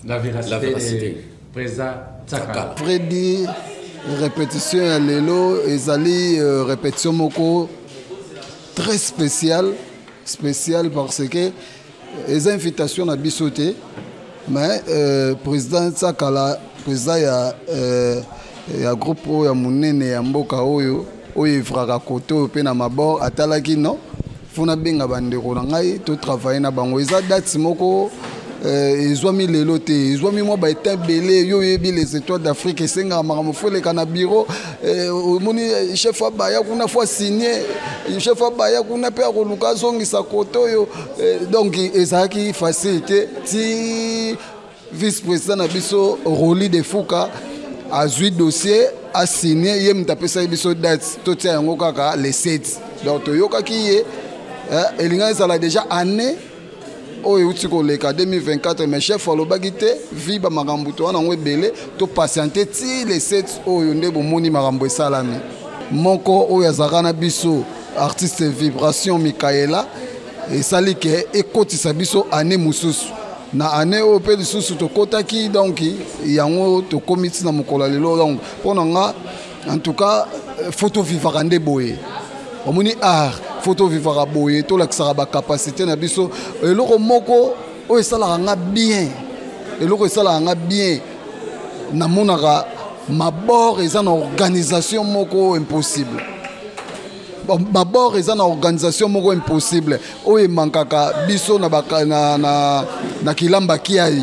La Véracité, La Véracité. de président Tsakala. Freddy, répétition ya lelo ezali répétition moko très spéciale, spéciale parce que eza invitation na biso te, mais président Tsakala, président ya groupe oyo ya monene ya mboka oyo, oyo evraka kote oyo mpe na mabor, atalaki non, fo nabenga bandeko na ngai totravaille na bango. Eza date moko ezwami lelo te, ezwami mwa baeta ebele. Yo oyebi Les Étoiles d'Afrique esengaka makambo fo eleka na bureau. Omoni chef abaya kuna fo asigne, chef abaya kuna mpe akoluka azongisa kote oyo. Donc ezalaki facile te ti vice président na biso Roli de Fuka azwi dossier, asigne, ye moto apesaki biso date, totia yango kaka le 7. Donc toyokaki ye, elingaki ezala déjà année oyo euti koleka 2024, mais chef alobaki te, vi bamakambo to wana yango ebele, topatiente ti le 7 oyo nde bomoni makambo esalami. Moko oyo azalaka na biso, artiste Vibration Mikaela, esali ke ekotisa biso année mosusu na année oyo mpe lisusu tokɔtaki. Donc yango tokómi ntina mokolo ya lelo. Donc mpo na nga, en tout cas, faut tovivaka nde boye. Omoni art, faut tovivaka boye, tolakisaka bacapacité na biso. Eloko moko oyo esalaka nga bien, eloko esalaka nga bien, namonaka mabor eza na organisation moko impossible. Mabor eza na organisation moko impossible oyo emankaka biso na Kilamba Kiai.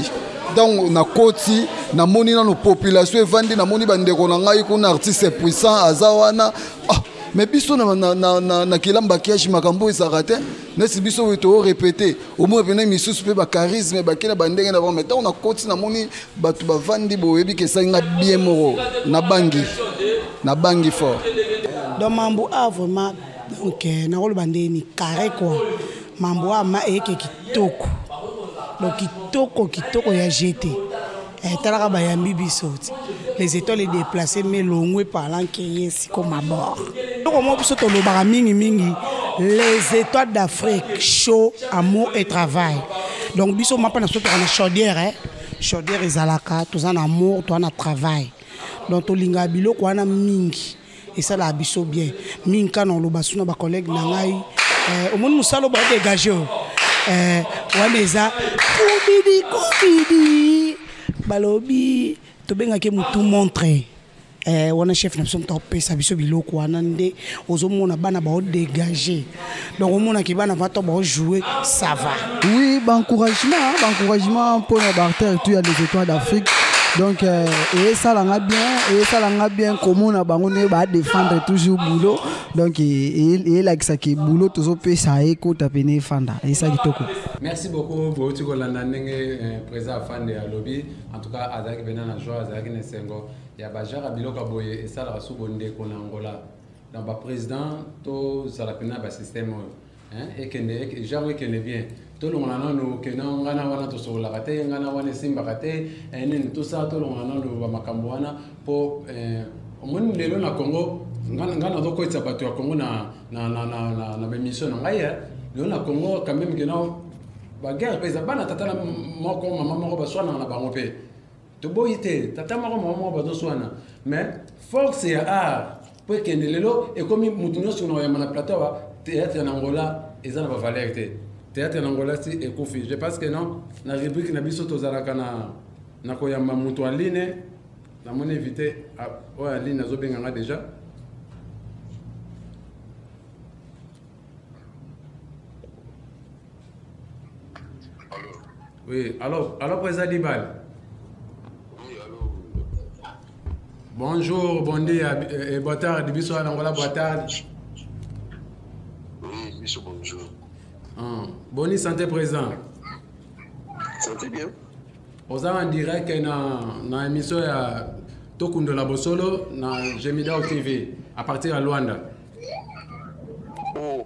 Ntango nakoti, namoni nano population evandi, namoni bandeko na ngai kuna, artiste puissant aza wana. Ah, mais biso na Kilamba Kiaji makambo ezalaka te. Neti biso boye to répéter, omona pena misusu pe ba charisme bakela ba ndenge na bango, mais ntango nakoti namoni bato bavandi boyebi ke esali nga bien moko, nabangi, nabangi fort. Donc mambo a vraiment donc euh, nakoloba ndenge ni carré quoi mambo a ma eyeke kitoko donc kitoko kitoko ya jete eh, talaka bayambi biso ti les étoiles déplacées mais longwe parlant ke ye siko mabor eloko moko biso tolobaka mingi mingi les étoiles d'Afrique chaud amour et travail donc biso mapa na biso toka na chaudière eh? chaudière ezalaka toza na amour toza na travail donc tolingaka biloko wana mingi esalaka biso bien mingi kaka na oloba suna bacollègue na ngai eh, omoni mosala oyo baodégage oyo eh, wana eza kubidi kubidi balobi tobengaki motu montre eh, wana chef na biso moto apesa biso biloko wana nde ozomona bana baodégage donc omonaki bana vato baojoue ça va oui baencouragement baencouragement mpona baartère tout ya les étoiles d'afrique donc euh, esalanga bien esalanga bien komona bango ndenge badefendre toujours boulot donc eyelakisaki boulot tozopesa ekota pene efanda esa kitoko merci beaucoup bouti kolanda ndenge euh, président afande alobi en tout cas azalaki mpena na joie azalaki na esengo ya bajara biloko ya boye esalaka su bondeko na angola donc ba président tozala mpena ba système oyo ekende genre ekende bien tolongola nanu kena ngai na wana tosololaka te ngai na wana esimbaka te eh, nini tosala tolongola nanu bamakambo wana mpo eh, omoni lelo na congo ngai nazokotisa bato ya congo na, na, na, na, na, na baémission na ngai eh. lelo na congo quand même kena baguerre mpe eza bana tata na moko mama moko baswanaka na bango mpe toboyi te tata moko mama moko bazoswana mais force ya art mpo ekende lelo ekomi motu nyonso na koyamba na plateau awa théâtre na angola eza na bavaleur te théâtre na angola si ekufi je pense que non na rubrique na biso tozalaka na na koyamba moto ya line namoni invité oyo ya line azobenga nga déjà Oui, alors, alors Président Dibal. Oui, allô. Bonjour, bon dia et boa tarde, biso à Angola, boa tarde. Oui, biso bonjour. Ah, bonne santé président. Santé bien. Oza en direct na na émission ya Tokundola Bosolo na Gemidor TV à partir ya Luanda. Oh.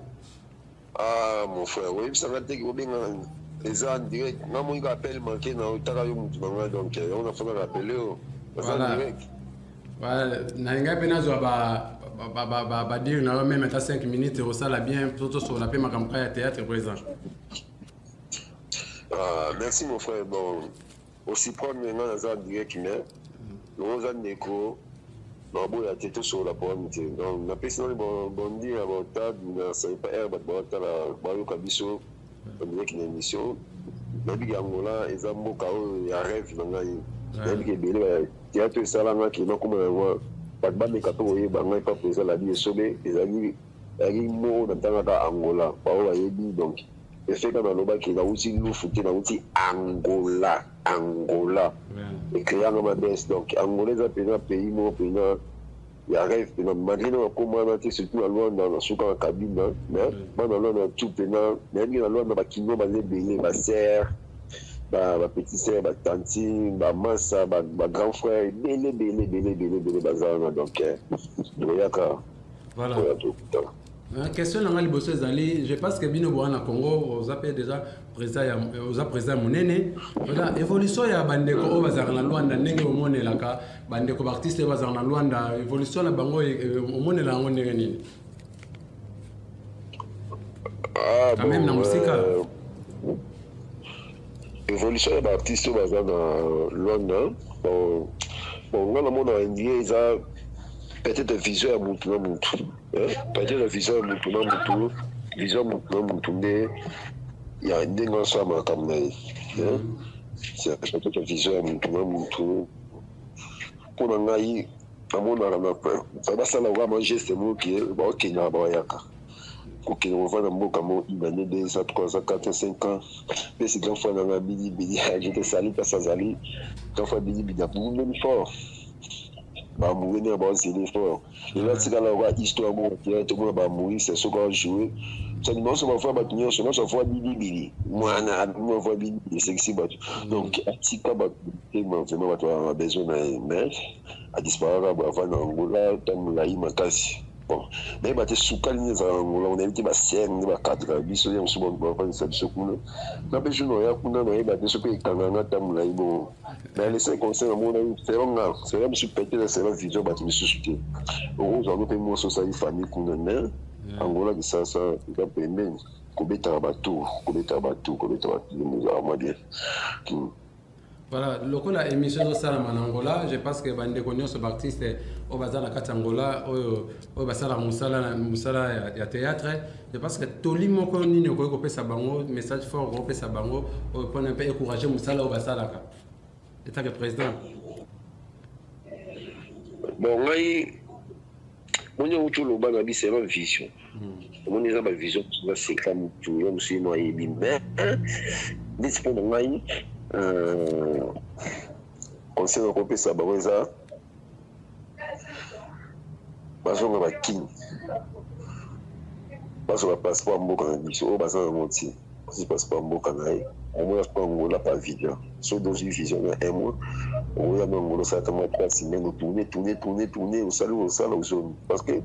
Ah mon frère, oyebisa nga te obenga eza en direct. Nga moni ka appel manqué na otaka yo mutu na nga donc eh, yango na fana rappeler yo. Eza en direct. Voilà, nalingai mpe nazwa ba ba ba ba ba dire na yo meme ata 5 minutes osala bien to tosolola mpe makambo kaka ya théâtre présent. Ah, merci mon frère. Bon, aussi prendre nga naza en direct mais longo oza ndeko naboya te tosolola problème te donc napesi nani bondi ya baotad nasali pa aire bato baotala bayoka biso ondiyaki na émission nayebiki angola eza mboka oyo ya rêve na ngai nayebiki ebele théâtre esalanga ke nakoma yango bato bameka mpe koyeba ngai pa président labi esobe ezalaki ezalaki moko natangaka angola baoyo bayebi donc efeka nalobaki nauti lufu te nauti angola angola ecreanga mabes donc angola eza mpenza pays moko mpenza ya rêve mpenza malgré na bakoma wana te surtout na luanda nasuka na kabina mais bana luanda tout mpenza nayebi na luanda bakino baza ebele basere bapetit sere batantine bamasa bagrand frère ebele ebele ebele ebele ebele baza wana donc toyaka voilà. Ah, question na ngai liboso ezali je pense que bino boa na congo oza mpe déjà président ya oza président monene voilà évolution ya bandeko oyo bazalaka na luanda ndenge omonelaka bandeko baartiste oyo bazalaka na luanda évolution na bango e, e, omonela yango ndenge nini ah, quand même na mosika euh, évolution ya baartiste oyo baza na luanda bon, bon ngai namona indie eza peut-être vision ya mutu na mutu peut-être vision ya mutu na mutu vision ya mutu na mutu nde ya ndenge asala makambo na ye c'est peut-être vision ya mutu na mutu mpo na ngai namonaka na basala vraiment geste moko ke baokendaka bayaka kokende kovanda mboka moko une année deux ans trois ans quatre ans cinq ans pesi grand frère na ngai bidi bidi je te sali place azali grand frère bidi bidi abundeli fort Baamoureux ndenge baozele fort. Lelo atikala lokola histoire moko te, tomona baamouriste soki ajoue sani nyonso bavoi bato nyonso nyonso avoi bilibili mwana abimi avoi bilibili esekisi bato. Donc atika bato motema, vraiment bato bazalaka besoin na ye, mais adisparaka boye, avanda na Angola ntango molai makasi. Bon, nayeba te sukali nini ezalaka na Angola, nayebi te basere nde bakadra biso ye mosusu bafandisa biso kuna na mpe jour naya kuna, nayeba te soki ekanga nga ntango molai bongo. Mais le seul conseil namonaki selon nga, selon biso, peut-être selon vision bato misusu te, okozwa ngo mpe mwasi osali famille kuna, mais Angola Kisasa eza pembeni, kobetaka batour, kobetaka batour, kobetaka batour ezalaka mwa bien. Voilà, lokola émission ezosalama na Angola, je pense que bandeko nyonso baartiste oyo baza na kati ya Angola, oyo basalaka mosala ya théâtre, je pense que toli moko nini okoki kopesa bango, message fort okopesa bango oyo mpona mpe encourage mosala oyo basalaka etake président? Bon, ngai moni outi oloba na biso eza vision, omoni eza bavision mosusu baseka motu ya mosusu ye mo ayebi, mais neti mpo na ngai, conseil nakopesa bango eza bazonga bakini, bazwa bapasseport ya mboka na biso oyo baza nango ti bazwi passeport ya mboka na ye, omona siko Angola pavillon. Soki ozwi vision na un mois, okoya na Angola, osalaka mwa 3 semaines, otourne, tourne, tourne, tourne, osali, osala, ozongi, parce que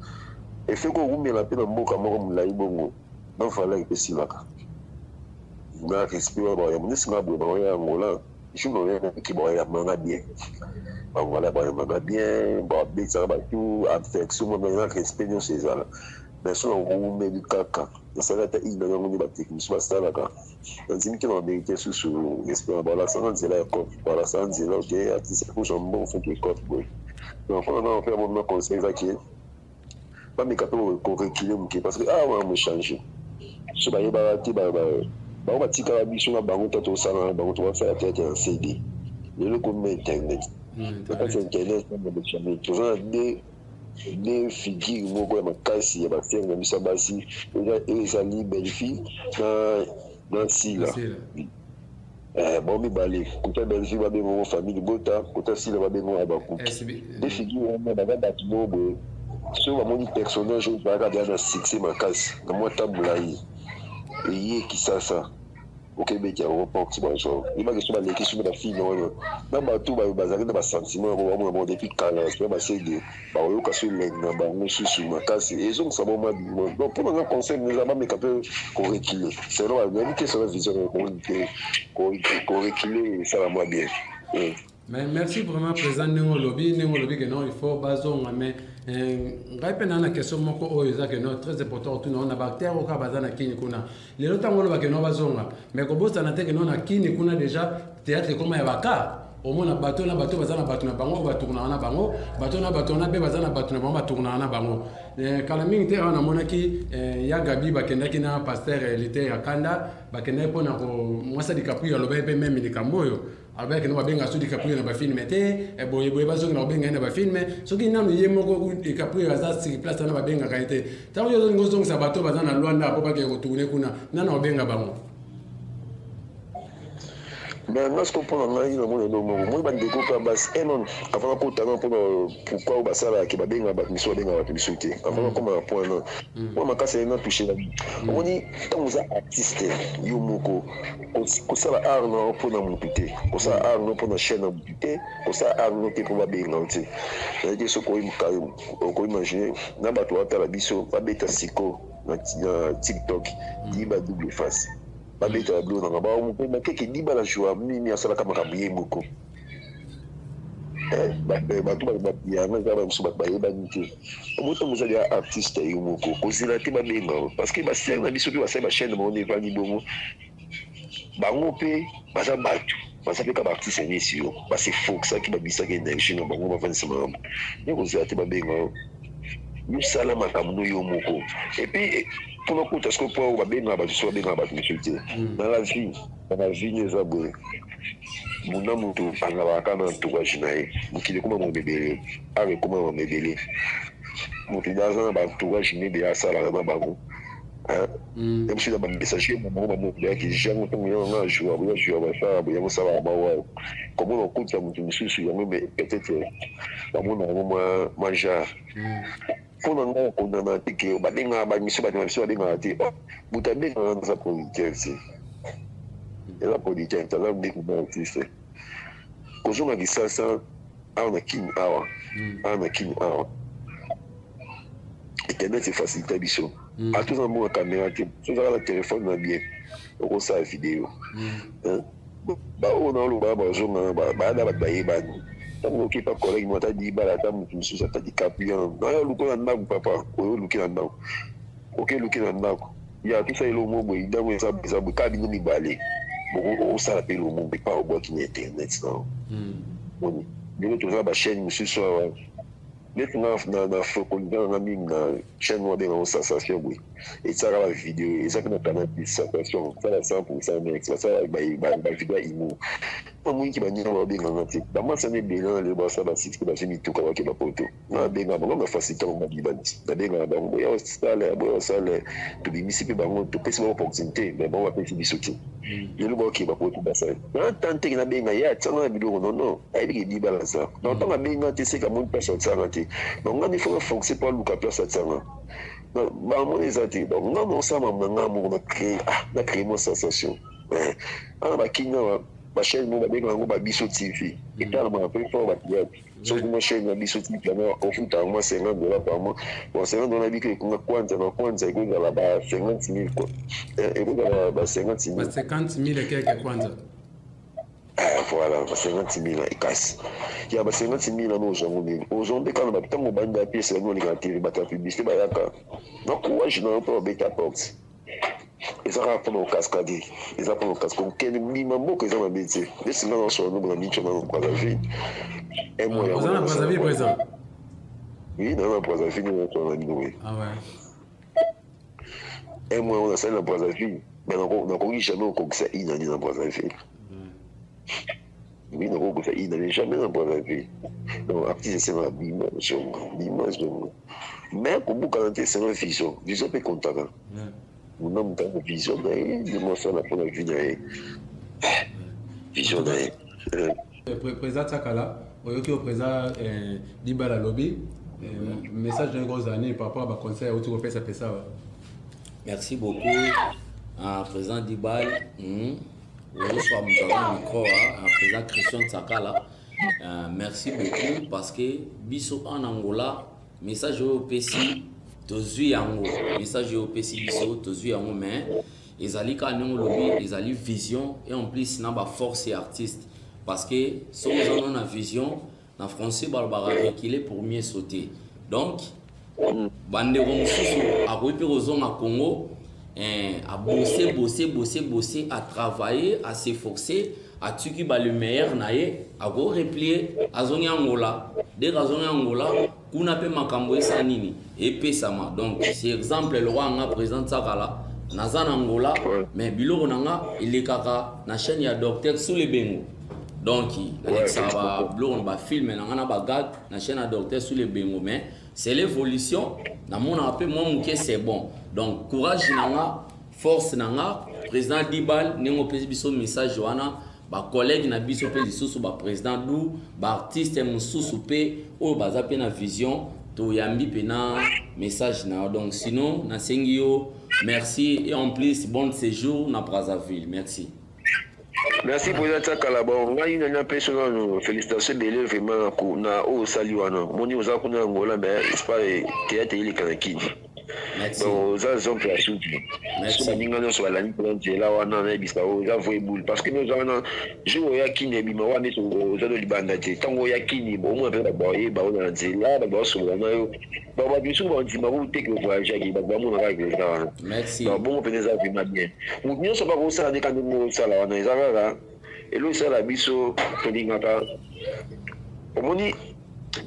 efe kokumela mpe na mboka moko molai bongo na valeur epesilaka na respect wana bayamba nesi nga boye. Baoya Angola, jour naoyaki, bayambanga bien, voilà, bayambanga bien, babetisaka bato affection na respect nyonso ezala. Mais so nakoumeli kaka, nasali ata une année, yango nde batechnicien basalaka, nandimi te na bamérite susu respect na balasanga nzela ya cope, balasanga nzela oke artiste kozwa mbongo, foki cope boye. Donc mpona nga mpe abomina conseil ezaki bameka mpe koreculer moke, parce que awa mo change so bayebaka te, bango batikaka biso na bango ta tosala na bango, tokasala théâtre na CD. Lelo ekomi internet, na kati ya internet toza na deux figure moko ya makasi ya bafere na biso ya basi, oyo ezali Belleville na Sila. Bango mibale, kota Belleville babengongo famille libota, kota Sila babengongo abakuki. Deux figure wana baza bato moko boye, soki bamoni personnage oyo ezalaka deya na succès makasi na mwa ta molai, eye Kisasa, okebeti yango porte bazwa yebaki so baleki soki bafilme wana na bato bazalaki na basentiment yango, bamona bango depuis kala na basede, bakoyoka so elengi na bango susu makasi, ezongisa bango mabima. Donc mpo na nga, conseil eza bameka mpe koreculer selon, nayebi te, selon vision te, koreculer esala mwa bien. Mais merci vraiment, président, ndenge olobi que non, il faut bazonga. Mais ngai mpe naa na question moko oyo eza que non, très important otuna na baacteur oyo kaka baza na Kini kuna lelo. Ntango oloba que non, bazonga, mais kobosana te que non, na Kini kuna déjà théâtre ekoma ya baka, omona bato na bato baza na bato na bango oyo batournaka na bango, bato na bato wana mpe baza na bato na bango batournaka na bango. Kala mingi te awa namonaki ya Gabi bakendaki na pasteur Lite ya Kanda, bakendaki mpona mwasa Dicaprio, alobaki mpe meme likambo oyo alobaki no, babenga so Dicaprio na bafilme te, boye boye bazongi na kobenga ye na bafilme soki nanu ye moko Dicaprio aza sur place wana, babengaka ye te. Ntango yo ozolinga ozongisa bato baza na Lwanda po bakende kotourner kuna, nanu obenga bango? Mais nga siko, mpona ngai namoni eloko moko moi, bandeko kaka basi enon avant nakotanga mpona pourquoi oyo basalaka babengaka bato misu, babengaka bato misu te, avant nakoma na point na mwa makasi aye na touche na omoni, ntango oza artiste yo moko, kosala art na mpona motu te, kosala art no mpona chaîne na motu te, kosala art no te mpo babenga yo te. Nayebi te soki okoimagine na bato batala biso, babeta siko na TikTok Diba double face, babetaka biloko nanga mpe bakeke Diba na joa mimi asalaka makambo ye moko. Bato yanga eza bamosusu, bato bayebani te. Omotango ozali ya artiste yo moko, kozela te babenga, parce que basere na biso mpe basali bachaîne bango nde evandi bongo, bango mpe baza bato, baza mpe ka baartiste nesi yo basefokisaki, babisaki énergie na bango, bavandisa makambo ye. Kozela te babenga yo, yosala makambo no yo moko. Et puis mpona kuta sikoyo, mpo oyo babengaka bato so babengaka bato misusu te na la vie, na la vie nde eza boye, muna moto azalaka kaka na entourage na ye. Mokili ekoma mama ebele, art ekoma mama ebele, moto aza na baentourage nde asalaka na bango. Ya mosusu na bamessager bango bamoyaki jango ntango yango nga joua boya joua basala boya mosala bawa komona okotisa moto mosusu yango peut-être bamona yango mwa genre. Mpo na ngai akondana te ke babengaka bamiso, bato na biso babengaka te. Moto abengaka naza producteur te, eza producteur te, aza ndeko na artiste. Kozonga Kisasa awa na Kini awa, awa na Kini awa, internet efacilita biso. Ata oza na mbongo ya caméra te, so ozaka na telefone na bien, okosala video. Baoyo na oloba bazonga baya na bato bayebani. Ntango oki pa collègue mo, ata Dibala, ata moto mosusu, ata Dicaprio, nayo oluki na ndako, papa oyo oluki na ndako, oke oluki na ndako ya tosala eloko moko boye, ntango eza eza boye kaka bino mibale okosala mpe eloko moko boye pa obwaki na internet na moni. Ndenge toza bachaîne mosusu awa, neti nga na focaliza nanga mingi na chaîne moko abenga ngo Sensation boye, etiaka bavideo, eza mpe na Canal Plus. Sensation sala 100 nex, basala bavideo ya humour. Namoniki baninga babenganga te, bamasana ebele na lelo basala basixte, bazwi mituka, bake bapoto. Nga nabengaka bango na facilité bango babibandi, nabengaka bango boya osala, boya osala. Tobimisi mpe bango, topesi bango opportunité, mais bango bapesi biso te. Lelo baoke bapoto, basala na tanteke. Nabenga ye, atianga na biloko nono, ayebiki Dibala aza. Donc ntango abenga te, seka amoni place atianga te. Donc nga nde faut naforce mpo aluka place atianga. Bamoni eza te. Donc nga naosala na nga moko, na créé, ah, na créé mwa sensation ana bakini awa. Bachaîne moko babengaka yango Babiso TV, etalamaka mpe fort bathéâtre. Soki mwa chaîne na biso TV yango, ofutaka mwa 50 $ par mois. Bon, 50 $ nabiki ekonga kwanza na kwanza ekozala ba 50 000 quoi, ekozala ba 50 000. Ba 50 000 ekeke kwanza. Voilà, ba 50 000 ekasi ya ba 50 000 wana, ozwango nini? Ozwango mpe kaka na bato. Ntango obanda pièce bango oleka na TV, bato ya publicité bayaka na courage na yo mpe babeta porte. Eza kaka mpona kokaskade, eza mpona kokaskade, kokende bima mboka eza mabe te. Neti nga nasola ndombo na micho na Brazzaville. Oza na Brazzaville présent? Oui, naza na Brazzaville, nasola na bino. Ah ouais. Un mois oyo nasali na Brazzaville, mais nakoki jamais kokokisa une année na Brazzaville. Oui, nakokokisa une année jamais na Brazzaville. Donc artiste esengaka bima zonga, bima zonga, mais kobukana te. Esenga vision, vision mpe kontaka mona moto aza vision na ye, nde mosala mpona vie na ye, vision na ye. Président Tsakala, oyoki oyo président Dibala alobi. Message na yo kozala nini par rapport à baconseil auti kopesa pesa wa? Merci beaucoup, président Dibal. Ozoswa moto aza micro, président Christian Tsakala. Merci beaucoup, parce que biso en Angola, message oyo opesi tozwi yango, message oyo opesi biso tozwi yango. Mais ezali kaka ndenge olobi, ezali vision et en plus na baforce ya artiste, parce que soki oza no na vision, na français balobaka reculer pour mieux sauter. Donc bandeko mosusu akoki mpe kozonga Congo, abose bose bose bose, atravailler, as'efforcer, atiki ba le meilleur na ye, akoreplier, azongi Angola. Dès azongi Angola, kuna mpe makambo esa nini epesama. Donc c'est exemple le roi nga président Tsakala, naza na Angola, mais biloko na nga elekaka na chaîne ya docteur Sulebengo. Donc nalekisaka babiloko na bafilme na nga na bagag na chaîne ya docteur Sulebengo. Mais c'est l'évolution, namonaka mpe mwa moke, c'est bon. Donc courage na nga, force na nga, président Dibal, ndenge opesi biso message wana, bacollègue na biso mpe lisusu, baprésident du baartiste mosusu mpe oyo baza mpe na vision, toyambi mpe na message na yo. Donc sinon nasengi yo merci et en plus bon séjour na Brazzaville. Merci. Merci, président Tsakala. Bon, ngai nani apesi nano félicitation ebele vraiment na oyo osali wana. Moni oza kuna Angola, mais c'est pas théâtre eleka na Kini. Donc oza exemple ya suki. So baninga nyonso balandi mpona nzela wana, nayebisa oyo eza vrai boule, parce que oza wana, jour oya Kini ebima wana, neti oza no libanda te. Ntango oya Kini, omona mpe bato bayeba oyo na nzela, bato basolola na yo. Donc bato misusu bandima kutu te ke voyageaki, bato bamona kaka ke eza wana. Donc bongo mpenza eza vraiment bien. Moto nyonso bakosala nde ka ndenge osala wana, eza kaka elo esala biso tolingaka. Omoni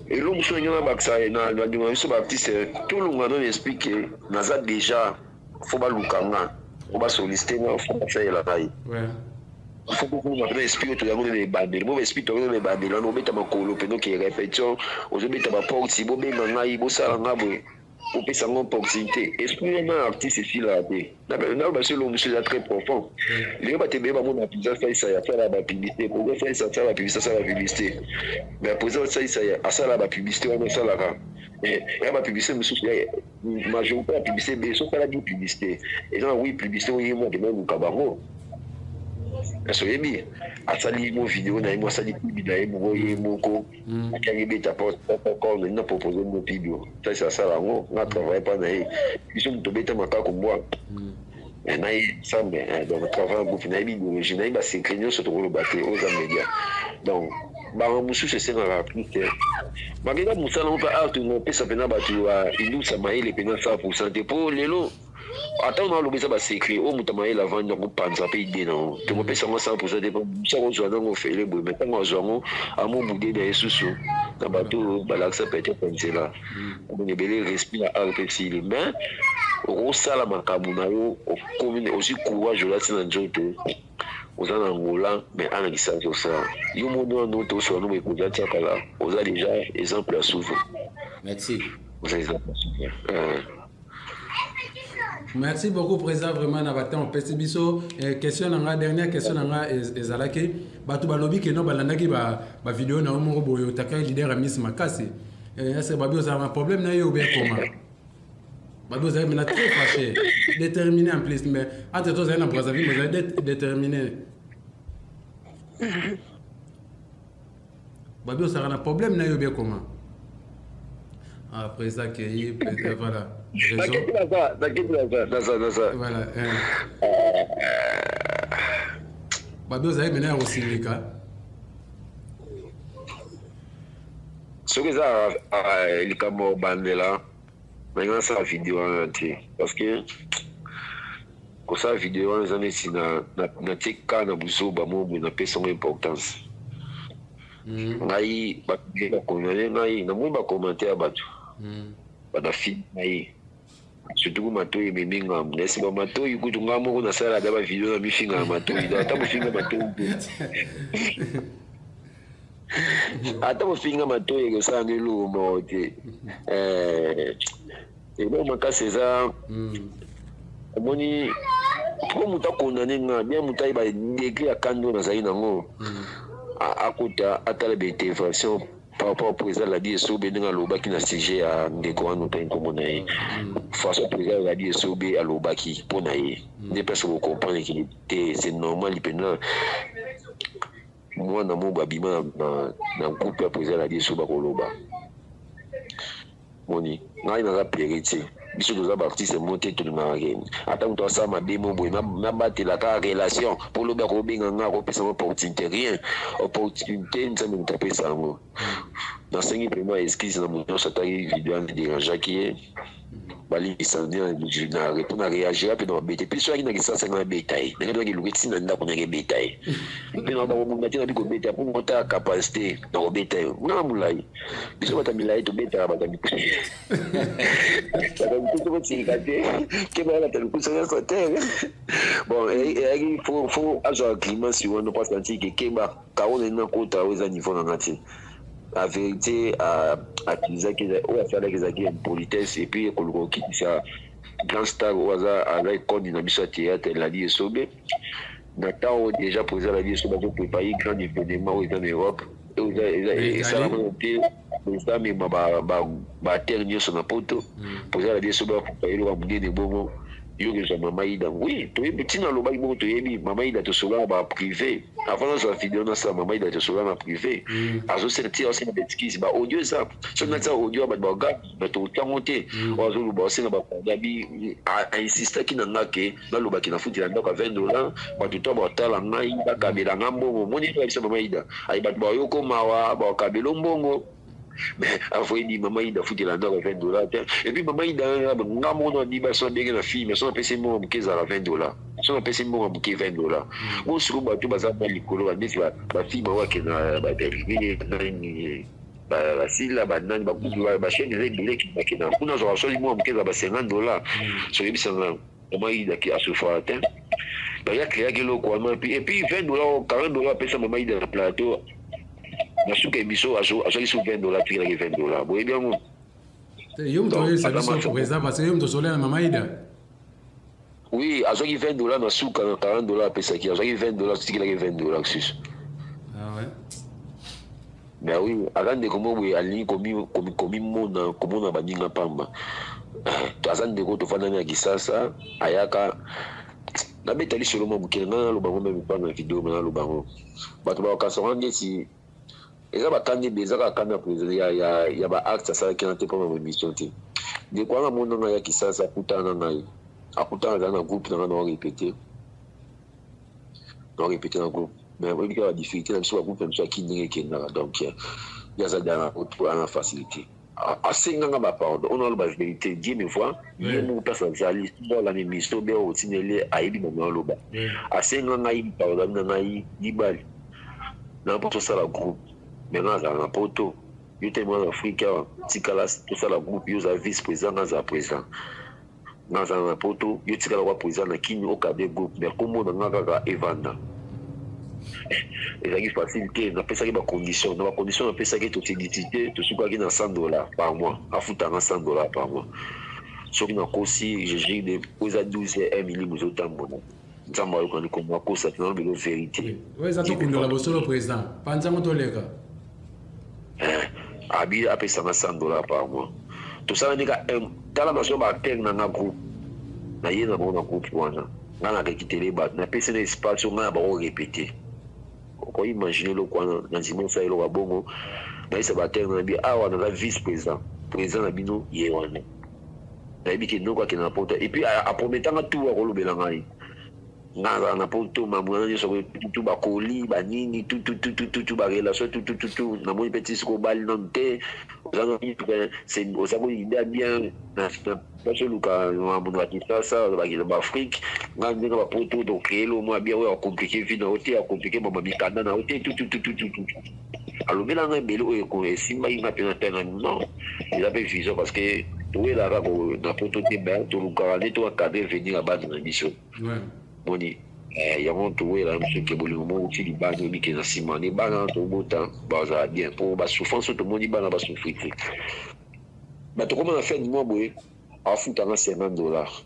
elo mosusu ndenge nabakisa na bandeko na biso baartiste, tolonga nano esprit ke naza déjà, faut baluka nga, faut basollicite nga, faut basalela ngai. Faut kokoma mpena esprit oyo toyango nde na ebandeli. Bo esprit toyango nde na ebandeli wana, obeta makolo mpena oke répétition, ozobeta baporte, bobenga ngai, bosala nga boye. Kopesa yango opportunité. Esprit wana artiste esilaka te. Naloba so eloko mosusu eza très profond. Lelo bato ebele bamona président Salisa asala ba publicité, président Salisa asala ba publicité, asala ba publicité. Mais président Salisa asala ba publicité wana asalaka. Ya ba publicité mosusu ya majorité ya publicité ebele soki osala 10 publicité eza na 8 publicité oyo ye moko akenda koluka bango. Kasi oyebi asali mo video na ye mo asali pub na ye moko ye moko atiaki beta porte na propose mo pub oyo Salisa asala yango nga travaille pa na ye biso moto tobeta makaku mbwa na ye ensemble donc travaille en groupe nayebi idéologie nayebi ba secret nyonso tokoloba te oyo eza media donc bango mosusu esengaka plus te makeka mosala ngo mpe art ngopesa mpena bato ya indusa mayele mpena 100 pourcent te mpo lelo ata ona aloba eza ba secret oyo moto ya mayele avandi akopanza mpe ide na yango tokopesa yango 100 pourcent te mpo mosu akozwa nango ofele boye mai ntango azwa yango amobude na ye susu na bato oyo balakisa peut-être nzela omoni ebele respect ya art mpe esili mais okosala makambo na yo okomi ozwi courage olati na nzoto oza na Angola mais ana kisasa osala yo moni wana otosola no boye koza tiakala oza déjà exemple ya suivre. Merci. Oza exemple ya suivre. Merci beaucoup président vraiment na batemps opesi biso. Question na nga, dernière question na nga ezalaki bato balobi ke no balandaki ba, ba video na yo moko boye otakaki leader ya Miss Makasi. Est-ce que babi ozala na problème na ye ou bien comment? Babi ozalaki maintenant très fâché, déterminé en plus, mais entre toi ozali na Brazzaville mais ozali déterminé. Babi ozalaka na problème na yo bien comment? Ah, président akei, président, voilà. Raison. Voilà. Babi ozali mena ya kosilika. Soki eza likambo ya kobandela, nalingi nasala video wana te parce que kosala video wana eza neti natie ka na buzoba moko boye, napesa yango importance. Ngai bato bakondane ngai, namoni bacommentaire ya bato bana film ngai, surtout ku matoi ememi ngambo na nsima matoi kutu ngai moko nasala ata bavideo na mifinga na matoi. Donc ata bofinga matoi te, ata bofinga matoi ekosala nde eloko moko te. Eloko makasi eza omoni po moto akondane nga bien, moto ayeba degré ya kando oyo nazali nango, akota atala baintervention par rapport président Ladi Esobe ndenge alobaki na sujet ya ndeko wana otangi nkombo na ye, façon président Ladi Esobe alobaki mpo na ye nde place kocomprendre ke te, c'est normal mpena mwana moko abima na groupe ya président Ladi Esobe akoloba. Moni ngai naza pere te, biso toza baartiste mo te, tolingaka ke ata moto asala mabe mo boye nabatelaka relation mpo lobi akobenga nga akopesa ngo opportunité. Rien opportunité, Nzambe moto apesa yango. Nasengi vraiment excuse na moto nyonso ataki video wana dérangeaki ye, balimbisa na mpo na réagira mpe na mabe te. Mpe soki na kisasa nga nabeta ye ndenge tozaki luka etina ndako ndenge ebeta ye mpe na bakobunda te, nabi kobeta mpo mota capacité na kobeta ye nga na molai. Biso bato ya milai tobetaka bato ya mikusu, bato ya mikusu kotika te ke baya bato ya mikusu nyonso te. Bon, eyaki fo azwa climat wana po asanti ke keba karo na nakota oyo eza niveau na nga te. La vérité, akilisaki oyo asalaki ezalaki impolitesse et puis koluka kokitisa grand star oyo aza icône na biso ya théâtre Ladi Esobe na ntango déjà président Ladi Esobe azoprépare grand événement oyo eza na Europe, esalama te, président amema batere nyonso na poto. Président Ladi Esobe aprépare eloko ya monene bongo yo kozwa Mama Ida. Oui, toyebi ntina alobaki bongo, toyebi Mama Ida, tosolaka ba privé avant nazwa video nasala Mama Ida, tosolaka na privé, azosala ti aosenga baexcuse, ba audio eza soki natia audio ya bato baga bato otango te oyo azoloba osenga bapardon abi ainsistaki na nga ke nalobaki nafutela ndako ya 20 dollar, bato to batala ngai bakabela nga mbongo. Moni biso Mama Ida ayi bato bayoko mawa bakabela mbongo, mais avoyedi Mama Ida afutela ndako ya 20 dollar te. Et puis Mama Ida nga moko na so ndenge na filme so napesi mbongo moke ezala 20 dollar, so napesi mbongo moke 20 dollar. Bo sikoyo bato baza na likolo baneti bafilme oyo akenda nani basila banani bachaîne eza ebele ekendakenda kuna azwaka soli mbongo moke eza ba 50 dollar. So oyebisanga Mama Ida asufraka te, baya créaki eloko wana. Et puis 20 dollar, 40 dollar apesa Mama Ida na plateau na suka émission, azwaki so 20 dollar, atikelaki 20 dollar, boyebi yango. Yo moto oyebisa biso président, parce que yo moto osolela na mama Ida. Oui, azwaki 20 $ na suka na 40 $ apesaki, azwaki 20 $, totikelaki 20 $ susu. Ah ouais. Mais oui, aza ndeko moko boye alingi komimona, komona baninga pamba. Aza ndeko tofandani ya Kisasa, ayaka nabeta lisolo mwa moke. Ngai naloba ngo meme pa na video, me naloba ngo bato bakokasa ndeti eza bakandi ebe, eza kaka kanda président ya baacte asalaki na te mpona émission te. Ndeko wana amona ngai ya Kisasa, akutana na ngai, akutana, azala na groupe na ngai, na répété na groupe. Mais oyebi kaka badifficulté na biso, bagroupe na biso aki ndenge ekendaka. Donc ye aza dana ana facilité, asenganga bapardon. Oyo naloba vérité, Dieu me voit, ye moko place azali, olanda émission be otineli, ayebi mama aloba. Asenga ngai pardon na ngai mibali na mpo tosala groupe. Mais nga azala na Poto, yo te mwana Afrika, tikala tosala groupe, yo oza vice président, nga azala président. Nga azala na Poto, yo tikala kwa président na Kini, okade groupe, mais kombo na nga kaka evanda. Ezalaki facile te. Napesaki bacondition, na bacondition napesaki, tosedisite, tosukaki na 100 $ par mois, afutanga 100 $ par mois. Soki nakosi, je jure de po eza 12 1 milimo ezotambola, Nzambe ayokani kombo akosa te, nalobelo vérité. Oyo eza tokundola bosolo, président, panzango toleka. Abi apesanga 100 $ par mois, tosala ndeka. Tala, nazwa baacteur na nga groupe, naye na bango na groupe wana, nga na rekitele bato, napesi na espace oyo ngai na bango répété. Okoimagine eloko wana na ndima osala eloko ya bongo. Nayesa baacteur na bi awa naza vice président, président na bino ye wana. Nayebi ke noko akende na Poto et puis aprometanga tout, akolobela ngai nga azala na Poto, mambo wana nyonso tutu, bakoli banini tututututu, barelation tutututu. Namoni mpe ti sikoyo obali nanu te, oza koida bien place, oluka mambo na Bakisasa, baAfrique. Nga ndenge bapoto tocréer lo mwa bien oyo acompliquer vie na yo te, acompliquer mama mikanda na yo te, tututututu. Alobela nga ebele oyo esimbaki nga mpe na te na non, eza mpe vision, parce que toyelaka na Poto te, me tolukaka nde toencadrer venir ya bana na biso. Moni yango towela biso ke bolingo moko ti libanda oyebike na nsima nde bana tobota bazala bien, mpo basouffrance oyo tomoni bana basouffrir te. Bato koma na fin du mois boye afutanga 50 $.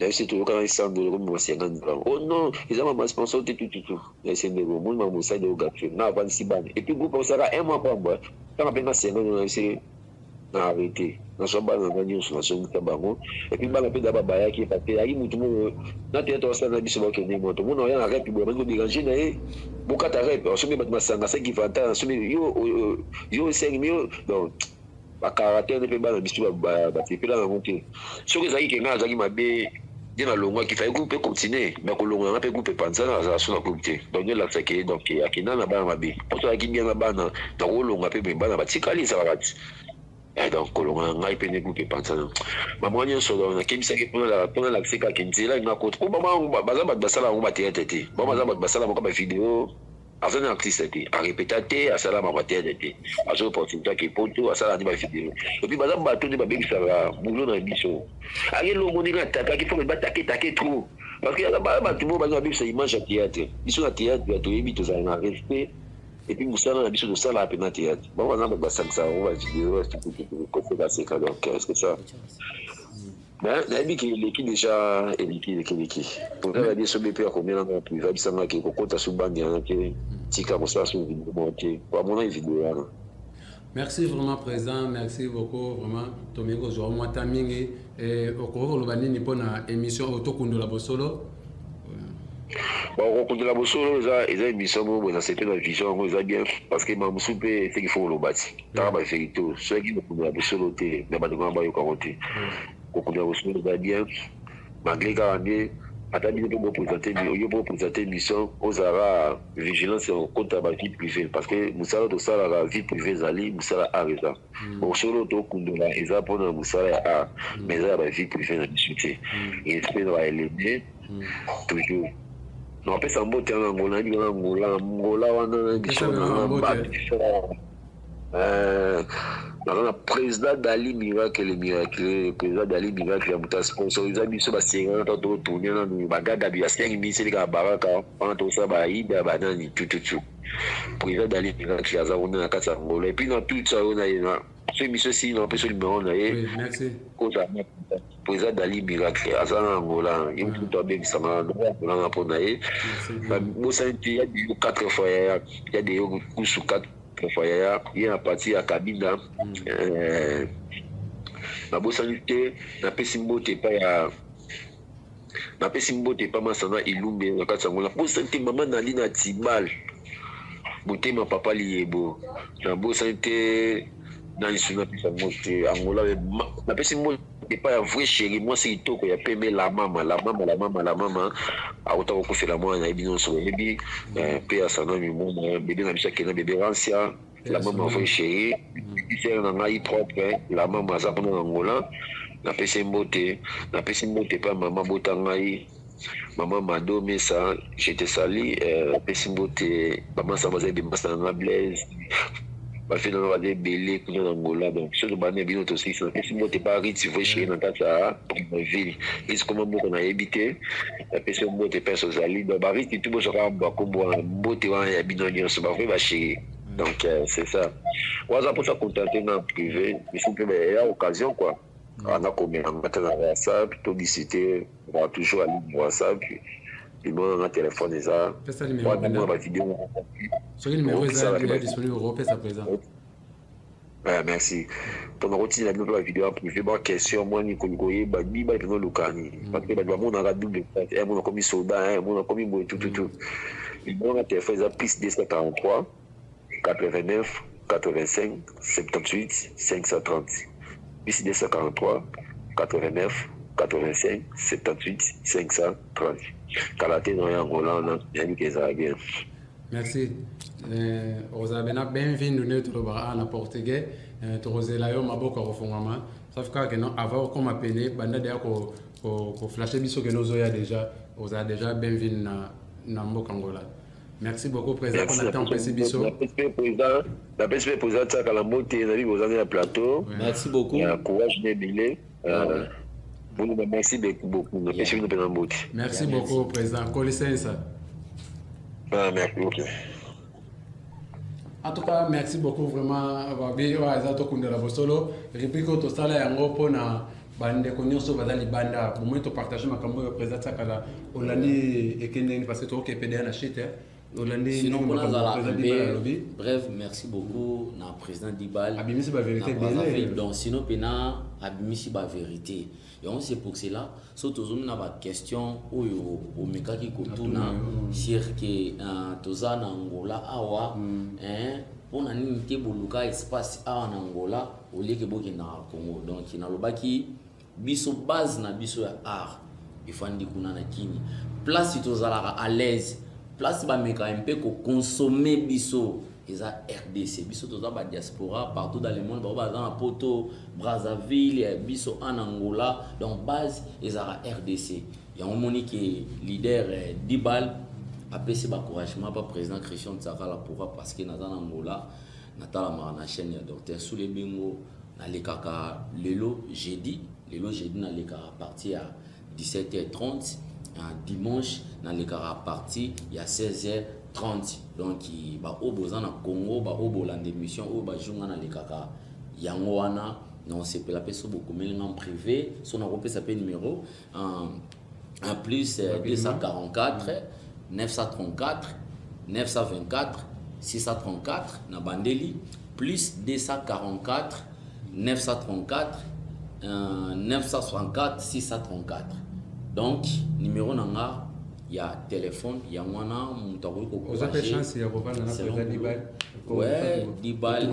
Nayebisi toyokana 100 $ komema 50 $. Oh non, eza mama sponsor te, tututu. Nayebisi ndeko, omoni mama mosali oyo gratuit nga avandisi bana et puis groupe osalaka un mois pambwa ntango apenga 50 $. Nayebisi na arrêté, nazwa bana na nyonso, nazongisa bango. Et puis bana mpe da babayaki, parce que ayaki mutu moko na théâtre osala na biso, bakende moto mona oya na rep boye, bandi kodéranger na ye, bokata rep, asombi bato masanga asaki vanta, asombi yo yo 5 yo. Donc bacaractère nde mpe bana biso basepela yango te. Soki ezalaki ke ngai azalaki mabe nde nalongwaki, fai groupe econtinue, mais kolongola nga mpe groupe epanzana, azala so na groupe te. Donc nde elakisaki ye, donc akenda na bana mabe, po tozalaki bien na bana, nakolonga mpe me bana batikali ezalaka ti. Donc kolonga na ngai mpe nde groupe epanzana, bamwa nyonso. Donc nakebisaki mpona lakisi kaka nzela nga kota, po baza bato basala yango bathéâtre te, bango baza bato basala moko bavideo. Aza na artiste te, arépéta te, asala mama théâtre te, azwa opportunité ake Poto, asala nde bavideo. Et puis baza bato nde babebisaka boulot na biso. Ake longo ndenge atakaki, faut batake take trop, parce que bato mo baza babebisa image ya théâtre. Biso na théâtre toyebi tozala na respect, et puis mosala na biso tosalaka mpe na théâtre. Bango baza bato basangisaka bango bavideo kosekaseka. Donc c'est ça. Nayebi ke eleki déjà, eleki, eleki, eleki. Pourtant biso mpe akomela nga privé, abisanga ke kokota so bandi wana te, tika kosala so video moko te, po amona video wana. Merci vraiment, président, merci beaucoup vraiment. Tomingi kozwa mwa ta mingi. Okoki koloba nini mpona émission oyo Tokundola Bosolo? Bon, Kokundola Bosolo eza émission moko boye, nasepeli na vision yango, eza bien, parce que mamosu mpe eseki fo koloba ti taka bavérité. Soki kokundola bosolo te, me bandeko na bayokango te. Kokundola bosolo eza bien, malgré kaka nde ata bino mpe boprésente, yo mpe oprésente émission, ozalaka vigilance kota ba vie privée, parce que mosala tosalaka, vie privée ezali mosala, art eza bosolo tokundola, eza mpona mosala ya art, mais eza ya bavie privée na biso te. Respect na baeleme toujours. Napesa mbote wana Ngola, nayebi wana Ngola, Ngola wana biso naza na président Dali Miracle, miracle, président Dali Miracle ya moto asponsorisa biso basenga na to tourne nanu bagagabi ya 5 mille, seleka baraka wana tosala baida banani tututu. Président Dali Miracle aza kuna na kati ya Angola. Et puis na tout ça oyo na ye na so émission esili na opesa numéro na ye. Kozala président Dali Miracle aza na Angola. Ye moto abengisanga na Angola na mpo na ye. Bosani te ya deyo 4 fois yaya ya deyo kusu 4 fois yaya ye na parti ya Kabinda. Nabosani te napesi mbote epai ya napesi mbote epai masana Ilumbe na kati ya Angola. Nabosani te mama Nali na Tibal motema papa Liyebo. Nabosani te na lisu napesa mbote Angola. Napesi mbote epai ya vrai chéri mwasi kitoko ya pembe la mama la mama la mama la mama auta kokufela mwana nayebi nyonso boyebi mpe ya sana mimona bebe na biso akenda bebe Rancia la mama vrai chéri sere na ngai propre la mama aza kuna na Angola. Napesi mbote napesi mbote epai mama bota ngai mama Mado Mesa je te salue. Napesi mbote bamasa baza ebemasa na nga Blaise bafe nanga baza ebele kuna na Angola. Donc soki tobandi na bino tosilisi. Napesi mbote pa Ritz vrai chéri na kati ya Brazzaville. Ritz koma mboka nayebi te. Napesi mbote mpe ozali donc baritz tu bozwaka bakombo wana mbote wana ya bino nyonso bavrai bachéri. Donc c'est ça waza mposa contacter nga en privé misi mpe ya occasion quoi. Nakomela nga te na WhatsApp to discuter on toujours à ligne WhatsApp numéro na téléphone eza pesa numéro wana ba vidéo soki numéro eza disponible opesa présent. Merci. Mpona kotinela bino mpe bavideo ya privé ba question mwani koyeba biba mpena olukani parce que bato bamonaka double face mona komi soldat mona komi boye tututu. Numéro na téléphone eza plus 243 89 85 78 530 plus 243 89 85 78 530. Kala te na yango wana nayebi ke ezala bien. Merci. Ozala bena bem-vindo nde tolobaka awa na portugais. Tokozela yo maboko ya kofungwama sauf kaka keno avant okoma pene banda deya koflashe biso keno ozoya déjà ozala déjà bem-vindo na mboka Angola. Merci beaucoup président mpona temps opesi biso. Napesi mpe président Tiakala mbote nayebi boza nde na plateau. Merci beaucoup. Courage na ebele. Boloma merci beaucoup. Napesi bino mpe na mbote. Merci beaucoup président. Com licença. Ah, merci beaucoup. En tout cas, merci beaucoup vraiment babi oyo aza tokundela bosolo rubrique oyo tosala yango mpona bandeko nyonso baza libanda bomoi topartage makambo oyo président Tiakala olandi ekendeni parce que tokokepe deya na chute olandi Sinon, mpona azala mpe bref merci beaucoup na président Dibal abimisi bavérité ebele. Donc sinon mpena abimisi bavérité yango c'est pour cela so tozomi na baquestion oyo omekaki kotuna sur ke toza na Angola awa mpona nini te boluka espace awa na Angola olieke bokendaka Congo. Donc nalobaki biso base na biso ya art efandi kuna na Kini place tozalaka à l'aise place bamekaka mpe kokonsome biso eza RDC. Biso toza ba diaspora partout dans le monde bao baza na Poto Brazzaville biso en Angola donc base ezalaka RDC. Yango moni ke leader Dibal apesi baencouragement pa président Christian Tsakala. Pourquoi? Parce que naza na Angola natalamaka na chaîne ya Docteur Sule Bengo nalekaka lelo jeudi nalekaka partir ya 17h30 dimanche nalekaka partir ya 16h30. Donc baoyo boza na Congo baoyo bolanda émission oyo bajunga nalekaka yango wana na osepela mpe so bokomeli nga privé so nakopesa mpe numéro en plus 244 934 924 634 na bandeli plus 244 934 964 634. Donc numéro na nga ya téléphone yango wana moto akoki oza mpe chance ya kovanda na président Dibal. Ouais, Dibal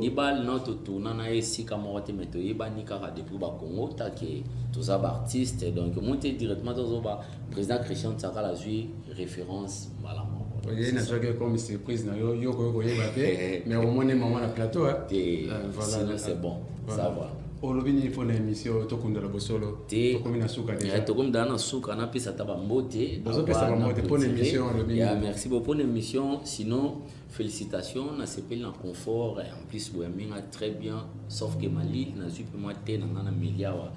Dibal no totourna na ye esika moko te mais toyebani kaka depuis bacongo take toza baartiste. Donc omoni te directement tozoba président Christian Tsakala azwi référence mbala moko. Oye nazwaki comme surprise na yo yo koki koyeba te mais omoni mama na plateau. Te, sinon c'est bon, ça va. Olobi nini mpona émission tokundela bosolo? Tokomi na suka déjà. Tokomi daa na suka napesa ata bambote. Ozopesa bambote mpona émission olobi. Merci beaucoup mpona émission. Sinon félicitations nasepeli na confort en plus boyambi nga très bien sauf que malili nazwi mpe mwa te na nga na meli awa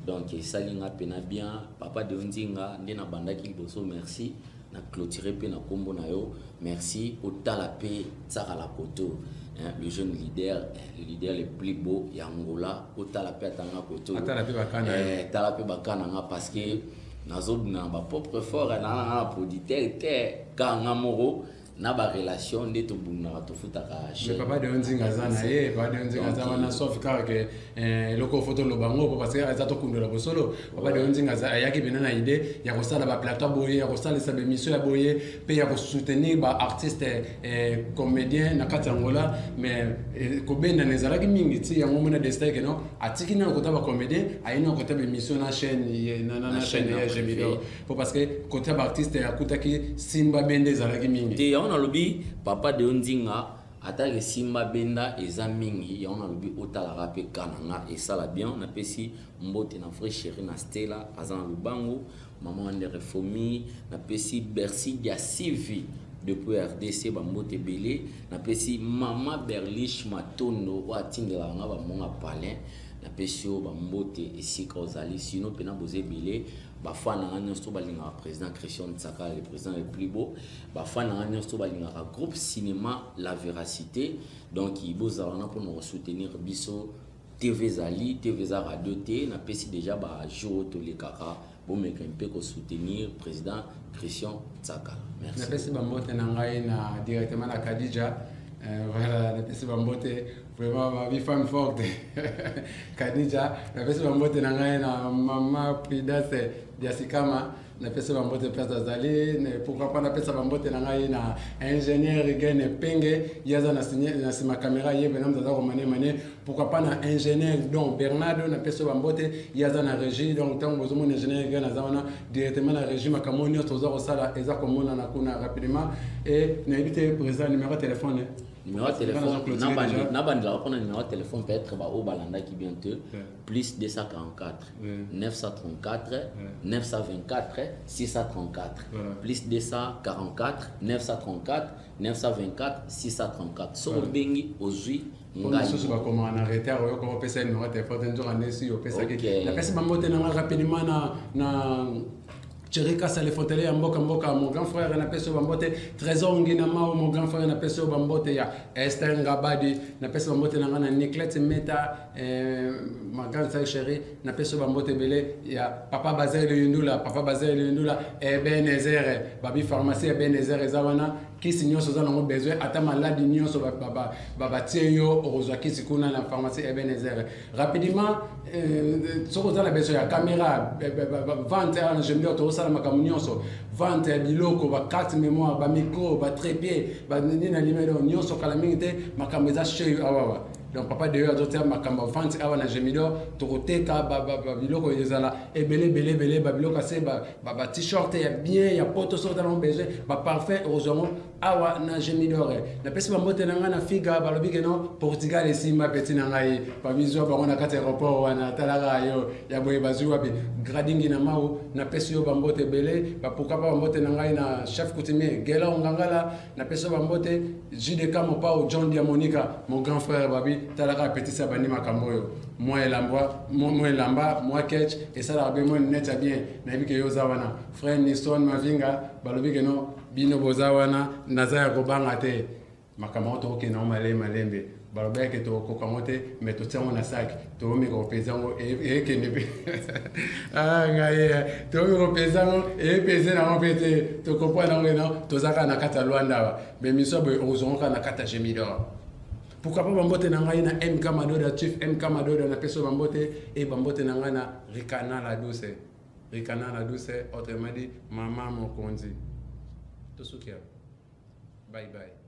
donc esali nga mpena bien. Papa de Nzinga nde nabandaki liboso merci. Na clôturer mpe na nkombo na yo. Merci. Otala mpe Tsakala Koto, hein, le jeune leader, le leader le plus beau ya Angola. Otala mpe atanga koto. Atala mpe bakana yo. Eh, tala mpe bakana nga parce que nazobuna na bapropre fort, naa nanga na producteur te, kaka nga moko na barelation nde tobundaka, tofutaka. Mais papa de Nzinga aza na ye, papa de Nzinga aza wana, sauf kaka ke eloko fo toloba ngo po parce que aza tokundola bosolo. Papa de Nzinga aza ayaki pena na idée ya kosala baplateau boye, ya kosalisa baémission ya boye mpe ya kosoutenir baartiste comédien na kati ya Angola. Mais kobendana ezalaki mingi ti yango mona destin ke non, atiki nano kota bacomédien, aye nano kota baémission na chaîne na chaîne ya Gemidor, po parce que kota baartiste akutaki simba bende ezalaki mingi. Te, yango nalobi papa de Nzinga, atake simba benda eza mingi. Yango nalobi otalaka mpe ka na nga, esala bien. Napesi mbote na vrai chéri na Stela, aza na Lubango, mama Wandere Fomi. Napesi Bercy Diasivi depuis RDC bambote ebele. Napesi mama Berliche Matondo oyo atindelaka nga bamonga palin. Napesi yo bambote esika ozali. Sino mpena boza ebele, bafan na nga nyonso balingaka président Christian Tsaka, le président le plus beau, bafan na nga nyonso balingaka groupe cinéma La Véracité. Donc bozala wana mpona kosoutenir biso. TV ezali, TV eza radio te. Napesi déjà bajour oyo tolekaka, bomeka mpe kosoutenir président Christian Tsakala. Merci. Napesi bambote na ngai na directement na Kadija. Voilà, napesi bambote vraiment, babi femme forte Kadija. Napesi bambote na ngai na mama Pridase Diasikama, napesi bambote place azali. Pourquoi pas napesa bambote na ngai na ingénieur Gene Penge, ye aza na nsima caméra, ye pena moto aza komane mane. Pourquoi pas na ingénieur Don Bernardo, napesi bambote, ye aza na régie. Donc ntango bozomona ingénieur Gene aza wana directement na régie, makambo nyonso toza kosala eza komonana kuna rapidement. Et nayebi te, président, numéro ya téléphone? Numéro ya téléphone, nabandelaka mpona numéro ya téléphone, peut-être baoyo balandaki bien te. Plus 244 934 924 634. Plus 244 934 924 634. Soki obengi, ozwi. Mosusu bakomaka na retard, oyo koma opesa ye numéro ya téléphone te, nzoka ndesi opesaki. Napesi bambote nanga rapidement na Thierry Kassa, le fotele ya mboka mboka, mon grand frère, napesi yo bambote. Trésor Ngina Mao, mon grand frère, napesi yo bambote. Ya Esther Ngabadi, napesi bambote na nga na Niclette Meta, ma grande sœur chérie, napesi yo bambote ebele. Ya papa Bazel Yundula, papa Bazel Yundula, Ebenezer, babi pharmacie Ebenezer eza wana, kisi nyonso oza nango besoin, ata maladi nyonso batie yo, okozwa kisi kuna na pharmacie Ebenezer. Rapidement, soki oza na besoin ya caméra, vente awa na Gemidor, tozosala makambo nyonso, vente ya biloko, bacarte mémoire, bamicro, batrépied, banini na limelo nyonso. Kala mingi te, makambo eza chez awawa. Donc papa Deyo azotia makambo ya vente awa na Gemidor. Tokoteka biloko, ezala ebele ebele ebele, babiloko ase, ba-t-shirt ya bien ya poto, soki otala besoin, baparfum, okozwa yango awa na Gemidor. Napesi bambote na ngai na Figa, balobi keno Portugal esimba peti na ngai, babizwa bango na kati ya aéroport wana. Talaka yo ya boye, bazwi wapi gradingi na Mau. Napesi yo bambote ebele. Bapuka pa bambote na ngai na chef coutumier Gela Ongangala, napesi yo bambote. JDK Mopao, John Diamonica, mon grand frère, babi talaka apetisi abandi makambo oyo, mwa elamba, mwa elamba, mwa ketch esalaka be mwa net ya bien. Nayebi ke yo oza wana, frère Nison Mavinga, balobi keno bino boza wana, naza ya kobanga te. Makambo yango tokokende yango malembe malembe. Balobaki tokokoka yango te, mais totia yango na sac, tokomeka kopeza yango, ekende mpe ngai, tokomeka kopeza yango, epeze nango mpe te. Tocomprendre yango eno, toza kaka na kati ya Lwanda awa. Baémission boye okozwa yango kaka na kati ya Gemidor. Pourquoi pas bambote na ngai na MK Madoda, chief MK Madoda, napesi yo bambote. E bambote na ngai na Rikana la Douce, Rikana la Douce, autrement dit mama mokonzi. Tosuki awa, bye bye.